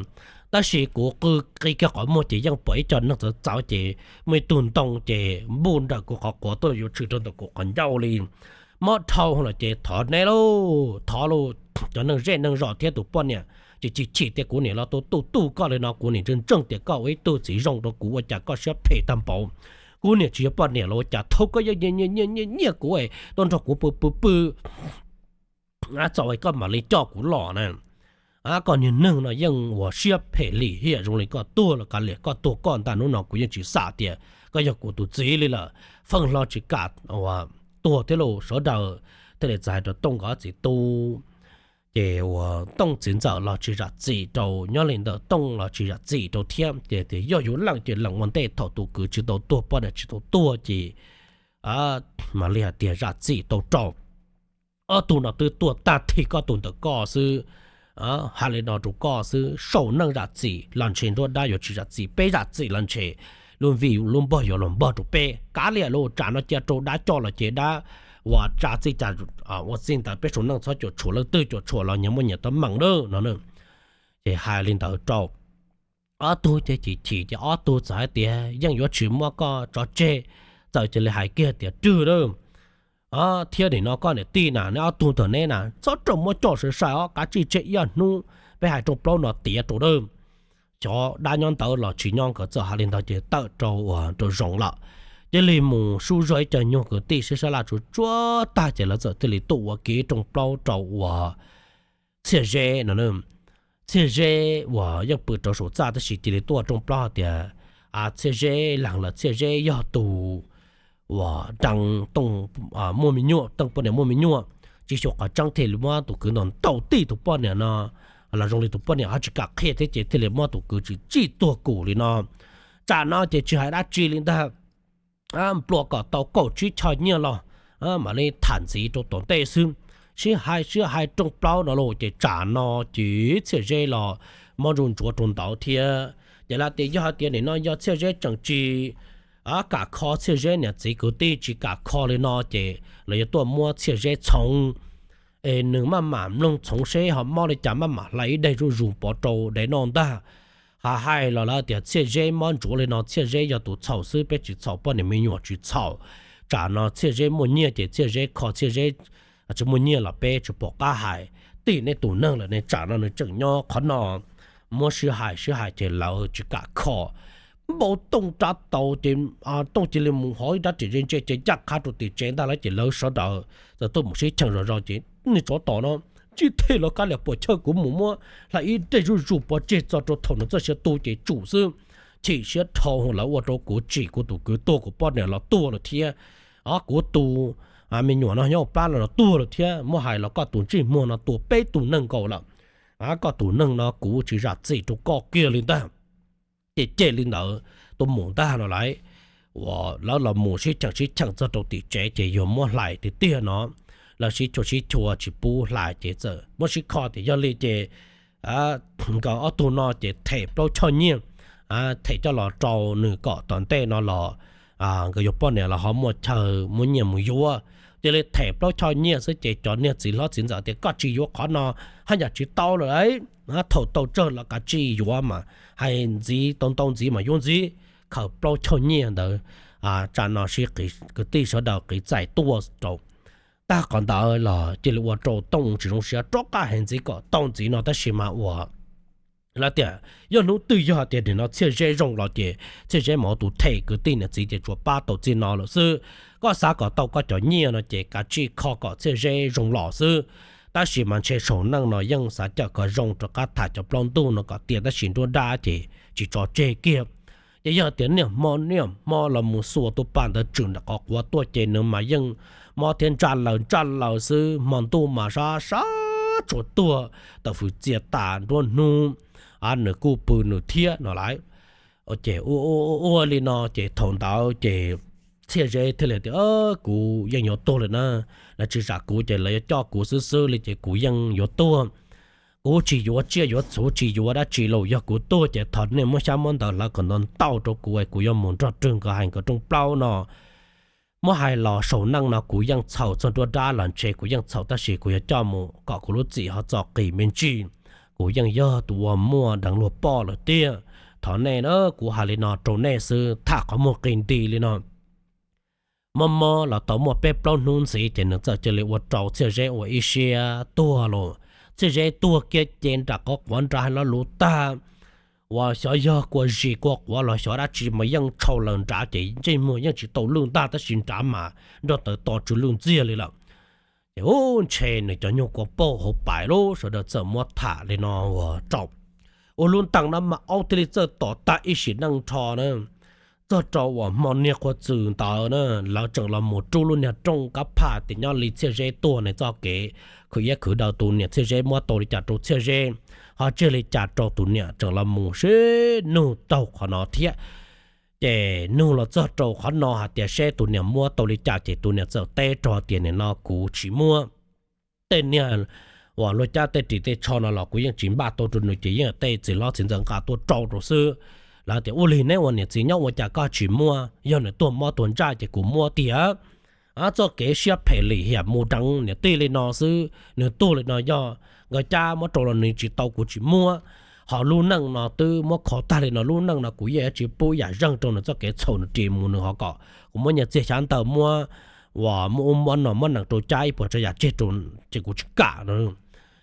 tab sis kuv qw qi kiag qhov muag ces yeej pom ib co neeg txawv txawv ces muaj ib tug ntoo ces npuj nrawm kuv qhov quav tuaj yuav tshwm rau ntawm kuv qhov ncauj li. Mob dhau lawm ces thov neb lauj, thov lauj, cov neeg zej neeg zos thiab tus poj niam, tsis chim chim tias kuv niam los tu tu tu koj li no, kuv niam ntseeg ntseeg tias koj ua ib tug txiv zoo rau kuv ua cas koj siab phem tag npaum. Kuv niam tsis yog poj niam los ua cas thaum koj yeej nyiaj nyiaj nyiaj kuv tuaj nrog kuv pw pw pw txaus koj mam li coj kuv los na. Koj niag neeg no yeej ua siab phem lim hiam zoo li koj tuag los kav liam koj tuag koj ntag, hnub no kuv yeej tsis xam tias koj yog kuv tus txiv li lawm. Feej hlo tsis kam ua tuag thiab lauj, sawv daws thiaj li txawm hais rau Tooj nkawd ob txiv tub. Ces ua Tooj txiv ntxawm los tsis zam txim rau, nyob li ntawm Tooj los tsis zam txim rau thiab ces tias yog yuav leej ces leej ua ntej thaum tus kwv tsis tau tuag poj niam tsis tau tuag ces mam li hais tias zam txim tau rau. Ob tug no twb tuaj tag thim koj tus ntawm koj xwb. Hais li no rau koj xwb, saum neej zam txim los ntshe nruab dab yuav tsis zam txim, peb zam txim los ntshe lub vij lub npog yuav los npog rau peb. Kav liam lauj, tsam no cia rau dab coj los ces dab ua tsa txij cas ua txij ntawd, peb saum neej txhob cuam tshuam leej twg, cuam tshuam los nyias muaj nyias teeb meem lawm no. Ces hais li ntawd rau ob tug ces chim chim ces ob tug txawm hais tias yeej yuav tsis muab koj tso tseg. Txawm cia li hais kiag tias Rwg lauj, thiab nim no koj niam tij na, neb ob tug ntawm neb na txhob raug muab coj sai sai os, kav tsij tseg ib ob hnub peb hais rooj plaub no tiav rau lawm. Cov dab nyob ntawd los tsis nyob, nkawd txawm hais li ntawd ces tawm rau uas rau zoov lawm. Cia li mus sub zog ib co nyuag kwv tij sib sab laj tsuag tsuag tag ces lawv txawm thiaj li tuaj ua kiag rooj plaub rau uas Txhiaj Zeb no. Txhiaj Zeb uas yeej pw rau saum txaj tab sis cia li tuaj rooj plaub hais tias Txhiaj Zeb leeg lawm, Txhiaj Zeb yog tus uas deev Tooj muaj me nyuam, Tooj poj niam muaj me nyuam. Tsis xyuas qhov tseeb thiaj li muab tus kwv ntaus ntaus tij tus poj niam no los zoo li tus poj niam ho tsis kam qhia thiab ces thiaj li muab tus kwv tsis txij tuag kum li no. Tsam no ces tsis hais dab tsi li ntag, nplua kom tau kaum tsib choj nyiaj los mam li tham ntxiv rau tom ntej xwb. Sib hais sib hais rooj plaub no los ces tsam no ces Txhiaj Zeb los mob ntsuj ntsuav rau ntawd thiab. Ces lawv tias yog hais tias nim no yog Txhiaj Zeb tseem tsis kam kho, Txhiaj Zeb niam txiv kwv tij tsis kam kho li no ces lawv yuav tuaj muab Txhiaj Zeb txhoov es nws maj mam mloog txhoov seb ho mob li cas maj mam hlais ib daig zuj zus pov rau dev noj ntag. Ho hais los lawv tias Txhiaj Zeb mob ntsuav li no, Txhiaj Zeb yog tus txhaum xwb, peb tsis txhaum, poj niam me nyuam tsis txhaum. Tsam no Txhiaj Zeb muaj nyiaj ces Txhiaj Zeb kho, Txhiaj Zeb tsis muaj nyiaj los peb tsis pom qab hais. Tim nej tus neeg lawm ne, tsam no nws tseem nyob qhov no. Muab sib hais sib hais ces lawv tsis kam kho. npau Tooj rab taus ces Tooj cia li mus hov ib rab riam ze ntse ces ncaj qha rau tim tsev ntag lawm ces lawv sawv daws txawm tuaj mus sib cheem zom zaws ces niag tsov tom no tsis them los kav liam puas chawj kuv mus muab hlais ib daim zuj zus pov tseg txog rau thaum nws txoj sia tu ces tsum xwb. Chim siab dhau lawv ua rau kuv tsim kuv tus kwv tuag kuv poj niam los tuag lawm thiab. Kuv tus me nyuam no nyob plab no los tuag lawm thiab, muab hais los koj tus ntsej muag no tua peb tug neeg nkaus lawm. Koj tus neeg no kuv tsis zam txim rau koj kiag li ntag. Ces cem li ntawd tuaj mus ntag no lawm. Uas lawv los mus sib cheem sib cheem txog rau tim tsev ces yuav muab hlais tiag tiag no, lawv sib chua sib chua tsis pub hlais ces txawm muab sib kho tias yog li ces nkawd ob tug no ces them plaub choj nyiaj, them coj los rau nws kom tom ntej no los nkawd yuav poj niam los ho muaj chaw muab nyiaj mus yuav. Cia li them plaub choj nyiaj xwb ces cov niag txiv hlob txiv ntxawm tias koj tsis yuav qhov no haj yam tsis tau lawm, thaum tau tsawg los kav tsij yuav mas hais ntxiv tau ntau ntxiv mas yuav ntxiv. Khaws plaub choj nyiaj ntawd, tsam no sib kwv tij sawv daws qiv txais tuaj rau. Tag qhov ntawd los cia li ua rau Tooj tsis zoo siab rov qab hais ntxiv kom tau ntxiv no tab sis mas uas lawv tias yog hnub twg yog tias nim no Txhiaj Zeb zoo los ces Txhiaj Zeb mas ua tus them kwv tij niam txiv ces tsuas pab tau txij no lawm xwb. Koj xav kom tau koj cov nyiaj no ces kav tsij kho kom Txhiaj Zeb zoo los xwb. Tab sis mas ntshe saum neej no yeej xav cawm kom zoo rov qab tham cov plaub ntug no kom tiav tab sis nruab nrab ces tsis tso tseg kiag. Ces yog tias niaj hmo niaj hmo los mus xuas tus pas ntawd tshwm nram qhov quav tuaj ces nws mas yeej mob thiab ntsaj laws ntsaj laws xwb, hmo ntuj mas sab sab tsuas tuag, tawm fwm txias tas nruab hnub, nws kuj pw nws thiab no lawm. Ces ua ua li no ces thaum ntawd ces Txhiaj Zeb thiaj li tias kuv yeej yuav tuag lawm na, lawv tsis zam kuv ces lawv yuav coj kuv xwb xwb li ces kuv yeej yuav tuag. Kuv tsis yuav tsiaj yuav txhu tsis yuav dab tsi los yog kuv tuag ces thov nej muab xyab muab ntawv hlawv kom ntau ntau rau kuv es kuv yuav mus nrog rwg nkawd hais nkawd rooj plaub no. Muab hais los saum neej no kuv yeej txhaum txog nruab nrab los ntshe kuv yeej txhaum tab sis kuv yuav coj mus kom kuv lub txim ho txo qis me ntsis. Kuv yeej yog tus uas muaj deev luag poj lawm tiag. Thov nej na, kuv hais li no rau nej xwb tham qhov muag qis nti li no. Mob mob los tau muaj peb plaub hnub ntxiv ces nws txawm cia li ua rau Txhiaj Zeb ua ib siab tuag los. Txhiaj Zeb tuag kiag ces nram qhov quav nrad hais lo lus tag uas xyov yog kua zis kua quav los xyov dab tsi mas yeej tshau laws nrad ces ntsej muag yeej tsis tau lwj ntag tab sis nrad mas nroj tawv to tsw lwj ntxiag li lawm. Ces ub ntshe nws cov nyuag kua pauj hauv pais lub sawv daws txawm muab tham li no uas rau. Ua lub ntees no mas aub thiaj li txawj tom tag ib sim neej nrho na. Txog rau uas hmo niag qhua txws ntawd na, lawv tseem los mus rub lub niag rooj kab phaj tias nyob li Txhiaj Zeb tuag ne txoj kev khwv iab khwv daw tus niam Txhiaj Zeb muab tau li cas rau Txhiaj Zeb, ho tsiaj li cas rau tus niam tseem los mus sib nug taug qhov no thiab. Ces nug los txog rau qhov no hais tias seb tus niam muab tau li cas ces tus niam txawm teb rau tias nim no kuv tsis muab. Tej niag uas luag cab tej ris tej tsho no los kuv yeej tsis npaj tau rau nws ces yeej tej txiv hlob txiv ntxawm nqa tuaj rau rau xwb. Lawv tias ua li neb ua niam txiv nyob ua cas koj tsis muab, yog nws tuag mob tuag ntsaj ces kuv muab tiag. Txoj kev siab phem lim hiam mus deev niam tij li no xwb, nws tuag li no yog nkawd cab muab rau los nws tsis tau kuv tsis muab. Ho lub neej no twb muab kho tag li no lub neej no kuv yeej yuav tsis pub yam zeeg rau nws txoj kev txhaum nws ris mus nws ho kom kuv muab nyiaj txiag xyab ntawv muab uas muab ub muab no muab nees rau cab ib puas tsav yam tseg rau ces kuv tsis kam no.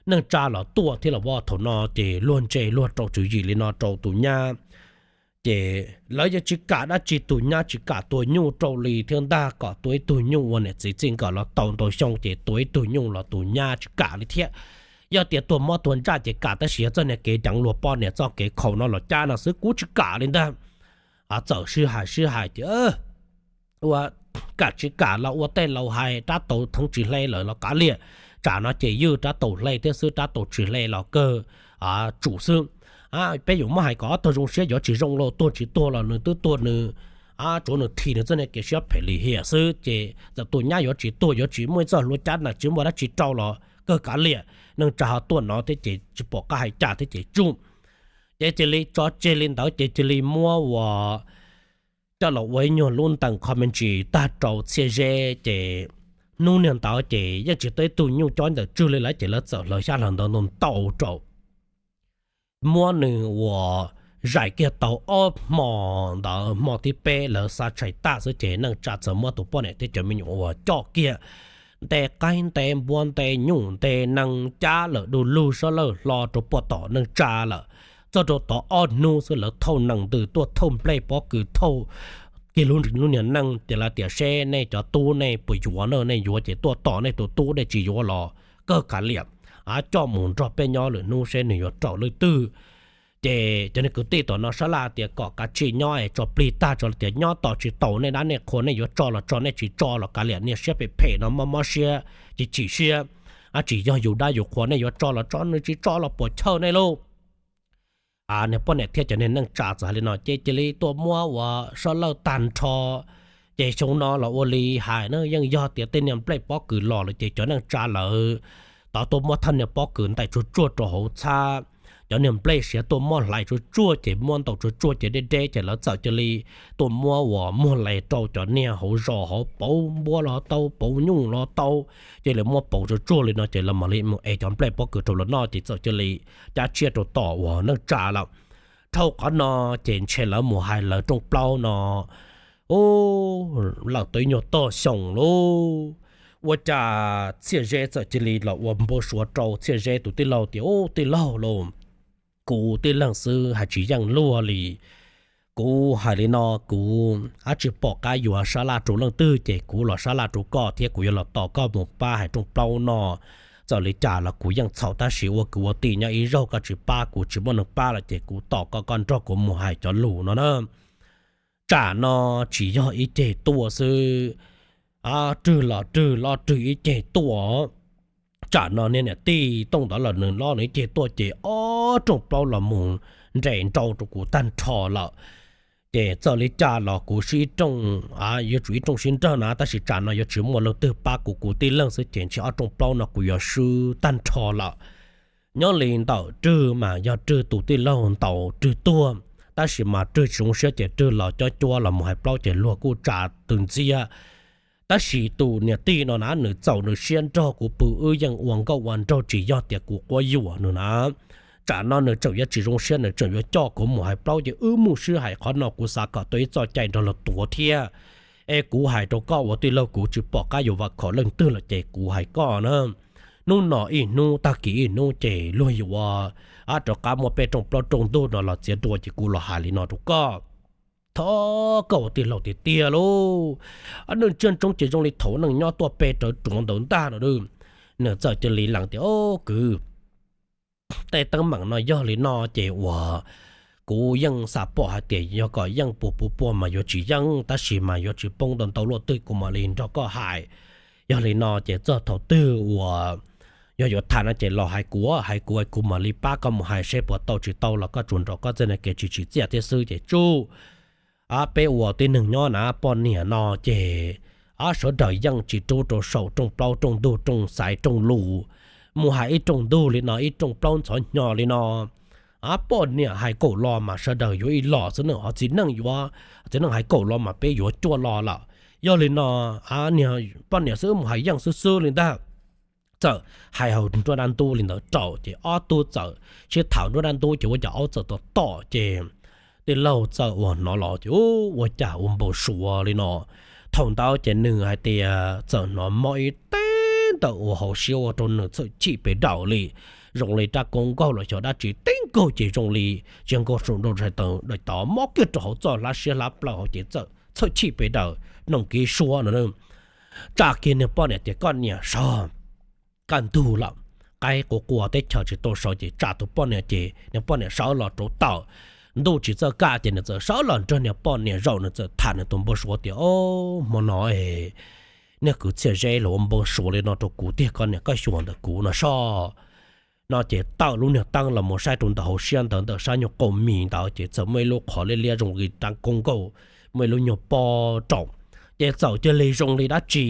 Neej tsa los tuaj thiab los ua thaum no ces luag ntse luag rau tswv yim li no rau tus nyab. Ces lawv yeej tsis kam dab tsi, tus nyab tsis kam tua nyuj rau li thiab ntag, kom tua ib tug nyuj ua niam txiv txij nkawm los tau ntau xyoo ces tua ib tug nyuj los tus nyab tsis kam li thiab. Yog tias tuag mob tuag ntsaj ces kam tab sis yog txoj niag kev deev luag poj niam txoj kev khaus no los cab no xwb kuv tsis kam li ntag. Txawm sib hais sib hais tias ua kam tsis kam los ua tej laus hais, rab taus theev tsis hle lawm los kav liam, tsam no ces ywj rab taus hle thiab xwb, rab taus tsis hle los kawg tsum xwb. Peb yuav muab hais kom ob tug zoo siab yuav tsis zoo los tuag tsis tuag los nws twb tuag nws, tsuav nws thim nws txoj niag kev siab phem lim hiam xwb ces txawm tus nyab yuav tsis tuag yuav tsis muaj ib txoj hlua cab na tsis muaj dab tsi rau los kawg kav liam, neej tsa ho tuaj no thiab ces tsis pom qab hais cas thiab ces tsum. Ces cia li tso tseg li ntawd ces cia li muab uas coj los ua ib nyuag lub ntees qho me ntsis tag rau Txhiaj Zeb ces hnub niag ntawd ces yeej tsis tau ib tug nyuj cob ntawm tswg li lawm ces lawv txawm hlawv xyab hlawv ntawv ntau ntau rau. Muab nws uas zais kiag tau ob hmo ntawd hmo thib peb lawv xa tshais tag xwb ces neej tsa txawm muab tus poj niam thiab cov me nyuam uas coj kiag nte qaib nte npua nte nyuj nte nees cab lawm du lug sab lawj hlo rau puag tom neej tsa lawm. Txog rau tod ob hnub xwb lawv thauj nees ntws tuaj thauj nplej pob kws thauj kiag lub niag neej ces lawv tias seb nej cov tub nej puas yuav na, nej yuav ces tuaj tos, nej tus tub nej tsis yuav los kawg kav liam, coj mus nrog peb nyob lwm hnub seb nws yuav raum leej twg. Ces cov niag kwv tij tom no sab laj tias kom kav tsij nyob es tso plig tag, tso tias nyob tos tsis taus nej dab nej qhua, nej yuav tso los tso, nej tsis tso los kav liam, niag siab phem phem no mob mob siab chim chim siab, tsis yog yus dab yus qhua, nej yuav tso los tso, nws tsis tso los puas chawj nej lauj. Niag poj niam thiab cov niag neej tsa txawm hais li no ces cia li tuaj muab ua sab laj tag nrho. Ces xyoo no los ua li hais na, yeej yog tias tej niag nplej pob kws los lawm ces cov neej tsa lawv tau tuaj muab thawj niag pob kws ntais tsuag tsuag rau hauv txhab, cov niag nplej siav tuaj muab hlais tsuag tsuag ces muab ntaus tsuag tsuag ces deb deb ces lawv txawm cia li tuaj muab uas muag hlais rau cov niag hauv zos hauv, pauv npua los tau, pauv nyuj los tau, cia li muab pauv tsuag tsuag li no ces lawv mam li mus ev cov nplej pob kws rau lawv noj ces txawm cia li cab tshiab rau tom uas neej tsa lawm. Dhau qhov no ces ntshe lawv mus hais lawv rooj plaub no, u, lawm tau ib nyuag tog xyoo lauj, ua cas Txhiaj Zeb txawm cia li los ua npau suav rau Txhiaj Zeb tus tij laug tias, u, tij laug lauj, kuv tib leeg xwb hais tsis yeej luag li. Kuv hais li no kuv tsis pom qab yuav sab laj rau leej twg ces kuv los sab laj rau koj thiab kuv yuav los tos koj mus pab hais rooj plaub no. Txawm li cas los kuv yeej txhaum tab sis ua kwv ua tij nyob ib zaug koj tsis pab kuv tsis muaj neeg pab lawm ces kuv tos koj, koj nrog kuv mus hais cov lus no na. Tsam no tsis yog ib ceg tuaj xwb, rwg los rwg loj rwg ib ceg tuaj. Tsam no niag niam tij tooj ntawd los nws loj nws ib ceg tuaj ces ob rooj plaub los mus nres nrau rau kuv tag nrho lawm. Ces txawm li cas los kuv sib ib rooj, yuav tsum ib rooj sib nrag na, tab sis tsam no yuav tsis muaj leej twg pab kuv, kuv tib leeg xwb ces ntshe ob rooj plaub no kuv yuav swb tag nrho lawm. Nyob li ntawm rwg mas yog rwg tus tij laug ntaus rwg tuag, tab sis mas rwg tsis zoo siab ces rwg los cob cuab los mus hais plaub ces luag kuj tsa tw ntxiab. Tab sis tus niam tij no na nws txaus nws siab nrog kuv pw, wb yeej ua nkauj ua nraug tsis yog tias kuv quab yuam nws na. Tsam no nws tseem yuav tsis zoo siab, nws tseem yuav coj kuv mus hais plaub ces wb mus sib hais qhov no kuv xav kom tau ib txoj cai nrog luag tuav thiab. Es kuv hais rau koj ua tij laug kuv tsis pom qab yuav vam khom leej twg lawm ces kuv hais koj na, hnub no ib hnub tag kis ib hnub ces luag yuav rov qab muab peb rooj plaub rooj ntug no los txiav dua ces kuv los hais li no rau koj. Thov koj ua tij laug tiag tiag lauj, neej tsiaj ntsoov ces zoo li thaum neej nyob tuaj pe rawv ruav ntawd ntag no. Nws txawm cia li lees tias, o, kwv, tej teeb meem no yog li no ces uas kuv yeej xav pom hais tias yog kom yeej puas puas puas mas yuav tsis yeej, tab sis mas yuav tsis poob ntau ntau luaj twg kuv mam li nrog koj hais. Yog li no ces txog thaum twg uas yog yuav tham no ces los hais kuv, hais kuv, kuv mam li pab koj mus hais seb puas tau tsis tau los koj tsuas nrog koj txoj kev tsis tsim txiaj thiab xwb ces tsuj. Peb ua tib neeg nyob na poj niam no ces sawv daws yeej tsis rub rau saum rooj plaub rooj ntug rooj xaiv rooj lus, mus hais ib rooj ntug li no ib rooj plaub ntxhov hnyo li no. Poj niam hais kaum los mas sawv daws yuav ib los xwb na, ho txiv neej yuav, txiv neej hais kaum los mas peb yuav cuaj los lawm. Yog li no poj niam xwb mus hais yeej xwb xwb li ntag. Txawm hais hauv nruab dab ntub li ntawd rau ces ob tug txawm sib tham nruab dab ntub ces ua cas aub txawm tom tom ces tij laug txawm uas hnov los ces ua cas ua npau suav li no. Thaum ntawd ces nws hais tias txawm hnov mob ib teg ntawm ua hauv siab ua rau nws txhawj chim pes daws li. Zoo li rab koob nkaug los xyov dab tsi tib nkaug ces zoo li tsis nkaug saum nraum daim tawv mob kiag rau hauv txoj hlab siab hlab plaws hauv ces txawm txhawj chim pes daws noog kiv suab no. Tsam kiag niag poj niam tias koj niam sawv, kaj ntug lawm, qaib quas quas teb chaws tsis tau sawv ces tsam tus poj niam ces niag poj niam sawv los rau tawm. Ntuj tsis txawj kaj ces nws txawm sawv los nrog niag poj niam zaum, nws txawm tham nws tus npau suav tias, o, hmo no es niag kwv Txhiaj Zeb los ua npau suav li no rau kuv tiag, koj niam koj xyuas ntawm kuv no soj. No ces tawm lub niag teeb los mus saib rau ntawm hauv siab ntawd ntawm sab nyuag qau mis ntawd ces txawm muaj ib lub qhov liab liab zoo li rab koob nkaug, muaj ib lub nyuag pob raum. Ces txawm cia li zoo li dab tsi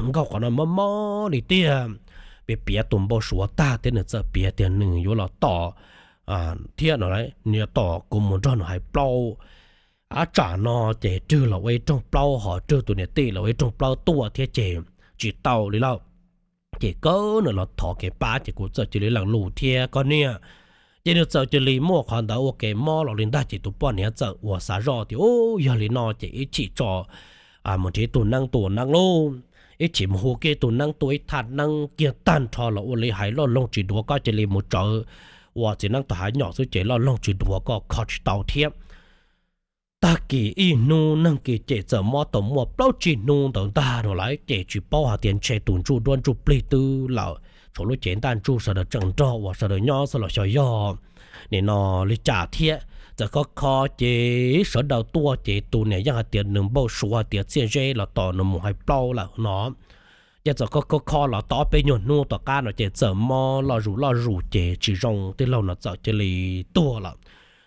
nkaug qhov no mob mob li tiag. Piav piav tus npau suav tag thiab nws txawm piav tias nws yuav los tom thiab no, nws yuav tom kuv mus nrog nws hais plaub. Ab tsam no ces rwg los ua ib rooj plaub ho rwg tus niam tij los ua ib rooj plaub tuaj thiab ces tsis tau li lawm. Ces kawg nws los thov kev pab ces kuv txawm cia li lees lus thiab koj niam. Ces nws txawm cia li muaj qhov ntawd ua kev mob los li ntag ces tus poj niam txawm ua xav zoj tias, u, yog li no ces ib chim tso mus nrhiav tus neeb tua neeb lauj, ib chim mus hu kiag tus neeb tua ib thaj neeb kiag tag nrho los ua li hais loj loog tsis duav koj cia li mus tsawv ua txiv neeb tau hav nyom xwb ces loj loog tsis dhuav koj kho tsis tau thiab. Tag kis ib hnub neeg kis ces txawm mob tau muaj plaub tsib hnub ntawd ntag no lawm ces tsis paub hais tias ntshe tus ntsuj duab ntsuj plig twb lawm, tshuav lub cev ntaj ntsug sawv daws tseem nrog uas sawv daws nyob xwb los xyov yog nim no li cas thiab. Txawm kho kho ces sawv daws tuaj ces tus niam yeej hais tias nws npau suav hais tias Txhiaj Zeb los tos nws mus hais plaub lawm no. Ces txawm kho kho kho los tau ob peb nyuag hnub tom qab no ces txawm mob loj zus loj zus ces tsis zoo, tij laug no txawm cia li tuag lawm.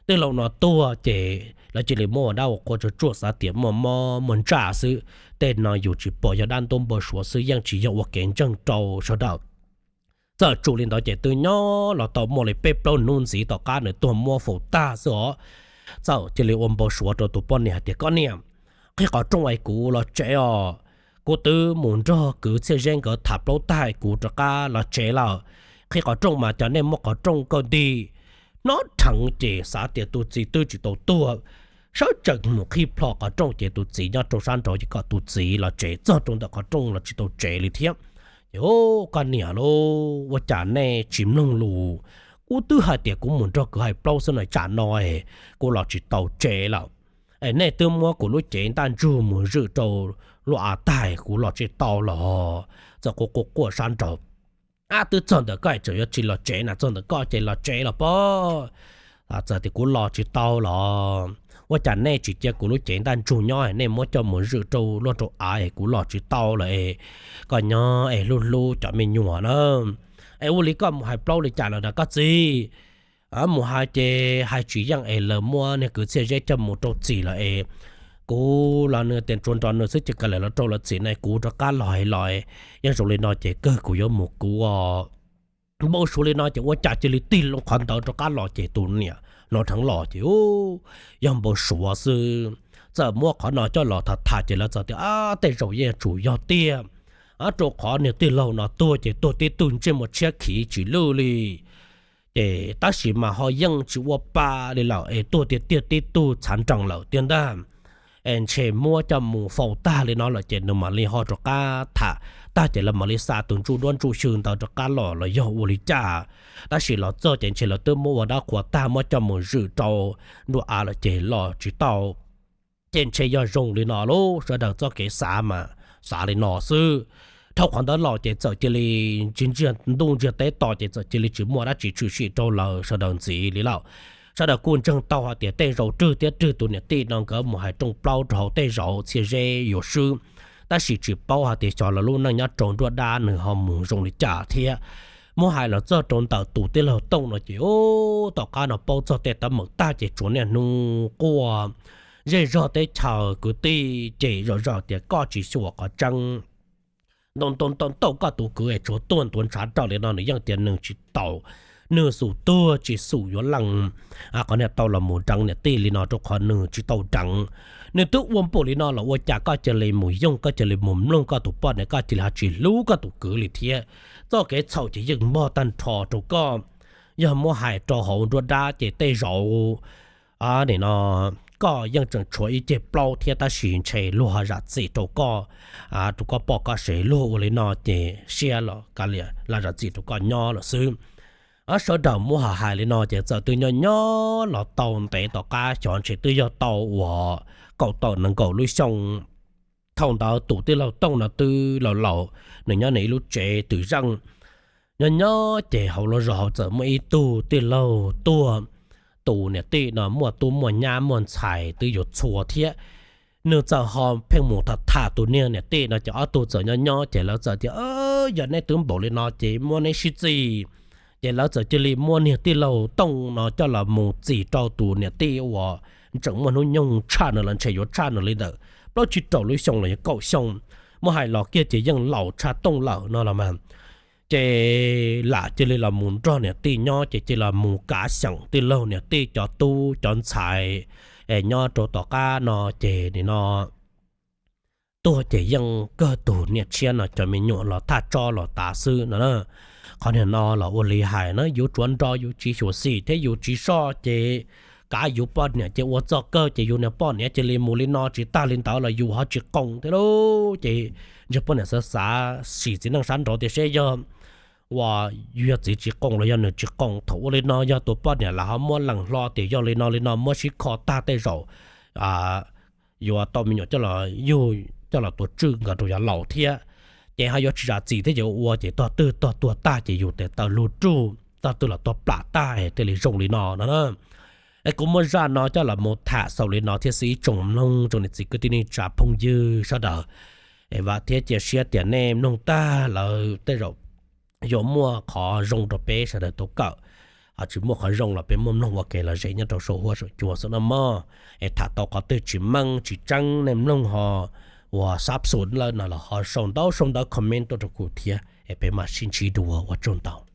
Tij laug no tuag ces lawv cia li muab ua dab ua qhua tsuag tsuag xav tias muaj mob muaj ntsaj xwb, tej no yus tsis pom yog dab ntub npau suav xwb yeej tsis yog ua kev ntseeg rau sawv daws. Txawm tsuas li ntawd ces twb nyob los tau muaj li peb plaub hnub ntxiv tom qab nws tuag muab faus tag xwb os. Txawm cia li ua npau suav rau tus poj niam hais tias koj niam, qhib qhov rooj es kuv los tsev os. Kuv twb mus nrog kwv Txhiaj Zeb nkawd tham plaub tag kuv rov qab los tsev lawm. Qhib qhov rooj mas cov nej muab qhov rooj kaj nti. Hnov dheev ces xav tias tus txiv twb tsis tau tuag, sawv tsees mus qhib plho qhov rooj ces tus txiv nyob rau sab nraud ces kom tus txiv los tsev, txog rau ntawm qhov rooj los tsis tau tsev li thiab. Ces koj niam lauj, ua cas nej tsis mloog lus? Kuv twb hais tias kuv mus nrog kwv hais plaub xwb no tsam no es kuv los tsis tau tsev lawm. Es nej twb muab kuv lub cev ntaj ntsug mus zwm rau luaj av tag kuv los tsis tau los. Txawm quaj quaj quaj sab nraud. Ab, twb txog ntawm koj es tseem yuav tsis los tsev na, txog ntawm koj ces los tsev los pob. Txawm tias kuv los tsis tau los, ua cas nej tsis cia kuv lub cev ntaj ntsug nyob, nej muab coj mus zwm rau luaj rau av es kuv los tsis tau lawm es koj nyob es hlub hlub cov me nyuam na. Es ua li koj mus hais plaub li cas lawm na koj txiv? Mus hais ces hais tsis yeej es lawv muab niag kwv Txhiaj Zeb coj mus rau txim lawm es kuv los nws tias tsuas nrog nws xwb ces kav liam lawv rau lawv txim na, kuv rov qab los hais los. Yeej zoo li no ces kawg kuv yuav mus kuv os. Npau suav li no ces ua cas cia li tig loo qhov ntawd rov qab los ces tus niam hnov dheev los ces yog npau suav xwb. Txawm muab qhov no coj los tham tham ces lawv txawm tias tej zaum yeej tsum yog tiag, rau qhov niag tij laug no tuag ces tuag tib tug ntsej muag tshiab khiv tsis lwj li. Ces tab sis mas ho yeej tsis ua pa li lawm es tuag tiag tiag tib tug txhav nrees lawm tiag ntag. Es ntshe muab coj mus faus tag li no lawm ces nws mam li ho rov qab tham tag ces lawv mam li xa tus ntsuj duab ntsuj xyw ntawd rov qab los los yog ua li cas. Tab sis los txog ces ntshe lawv twb muab ua dab qhuas tag muab coj mus zwm rau nruab av lawm ces los tsis tau. Ces ntshe yog zoo li no lauj, sawv daws txoj kev xav mas xav li no xwb. Dhau qhov ntawd los ces txawm cia li ntsiag ntuj ntsiag teb to ces txawm cia li tsis muaj dab tsi tshwm sim rau lawv sawv daws ntxiv li lawm. Sawv daws kuj ntseeg tau hais tias tej zaum Rwg thiab Rwg tus niam tij no nkawd mus hais rooj plaub rau hauv tej zaum Txhiaj Zeb yuav swb, tab sis tsis paub hais tias xyov lawv lub neej nyob rau nruab dab nws ho mus zoo li cas thiab. Muab hais los txog rau ntawm tus tij laug Tooj no ces tom qab no paub txog tej teeb meem tag ces tsuas niaj hnub quaj. Zej zog teb chaws kwv tij ces zom zaws tias koj tsis xyuas qhov tseeb. Ntau ntau ntau ntau koj tus kwv es tsuas tuaj ntuav ntshav raws li no nws yeej tias nws tsis tau, nws xum tuag tsis xum yuav leej. Qhov niag tau los mus deev niam tij li no rau qhov nws tsis tau deev. Nws twb ua npaum li no los ua cas koj cia li mus yoog, koj cia li mus mloog koj tus poj niam, koj cia li ho tsis hlub koj tus kwv li thiab. Txoj kev txhaum ces yeej npog tag nrho rau koj. Yog muab hais rau hauv nruab dab ces tej zaum nim no koj yeej tseem tshuav ib ceg plaub thiab tab sis ntshe luag ho zam txim rau koj, rau koj poj koj sev, luag ua li no ces siab los kav liam lam zam txim rau koj nyob lawm xwb. Sawv daws muab ho hais li no ces txawm twb nyob nyob los tau ntev tom qab xyov ntshe twb yog tau uas kaum tawm nees nkaum lub xyoo. Thaum ntawd tus tij laug Tooj no twb laus laus, nws nyob nws ib lub tsev twm zeej. Nyob nyob ces hauv lub zos hauv txawm muaj ib tug tij laug tuag. Tus niam tij no muaj tub muaj nyab muaj ntxhais twb yuav txhua thiab. Nws txawm ho pheej mus tham tham tus niag niam tij no ces ob tug txawm nyob nyob ces lawv txawm tias, yog neb twb npaum li no ces muab neb sib txig. Ces lawv txawm cia li muab niag tij laug Tooj no coj los mus txis rau tus niam tij uas tseem muaj hnub nyoog tshaj nws los ntshe yuav tshaj nws li ntawm plaub tsib rau lub xyoo los yog kaum xyoo. Muab hais los kiag ces yeej laus tshaj Tooj lawm no los mas. Ces lam cia li los mus nrog niam tij nyob ces cia li los mus kav xyeem tij laug niam tij cov tub cov ntxhais es nyob rau tom qab no ces nim no tuag ces yeej kawg tus niam tshiab no cov me nyuam los thaj tsob los tas xwb no. Qhov niag no los ua li hais na, yus tsuav nrog yus tsis xyuam xim thiab yus tsis soj ces kav yus poj niam ces ua txoj kawg ces yus niag poj niam cia li mus li no tsis tag li ntawd los yus ho tsis qoos thiab lauj. Ces ntshe poj niam xav xav sim txiv neej sab nraud tias seb yog ua yog txiv tsis qoom los yog nws tsis qoom. Thaum ua li no yog tus poj niam lawv ho muab lees hlo tias yog li no li no muab sib kho tag tej zaum yuav tau me nyuam coj los yug coj los tua tswj nkawd rau yav laus thiab. Ces ho yuav tsis zam txim thiab ces ua ces tog twg tog tuag tag ces yus tes taw lug ruj, tog twg los tuag plam tag thiaj li zoo li no no na. Es kuv muab zaj no coj los mus tham xaus li no thiab xwb ib tsoom mloog tsoom niam txiv kwv tij neej tsa phooj ywg sawv daws. Es vam thiab cia siab tias nej mloog tag lawm tej zaum yuav muaj qhov zoo rau peb sawv daws tau kawm. Ho tsis muaj qhov zoo los peb muaj mloog ua ke los zem nyob rau saum huab saum cua xwb no mog. Es tham tau qhov twg tsis meej tsis tseeb nej mloog ho uas xab xus lawm no los ho sau ntau sau ntawv comment tuaj rau kuv thiab es peb mam sib ntsib dua, ua tsaug ntau.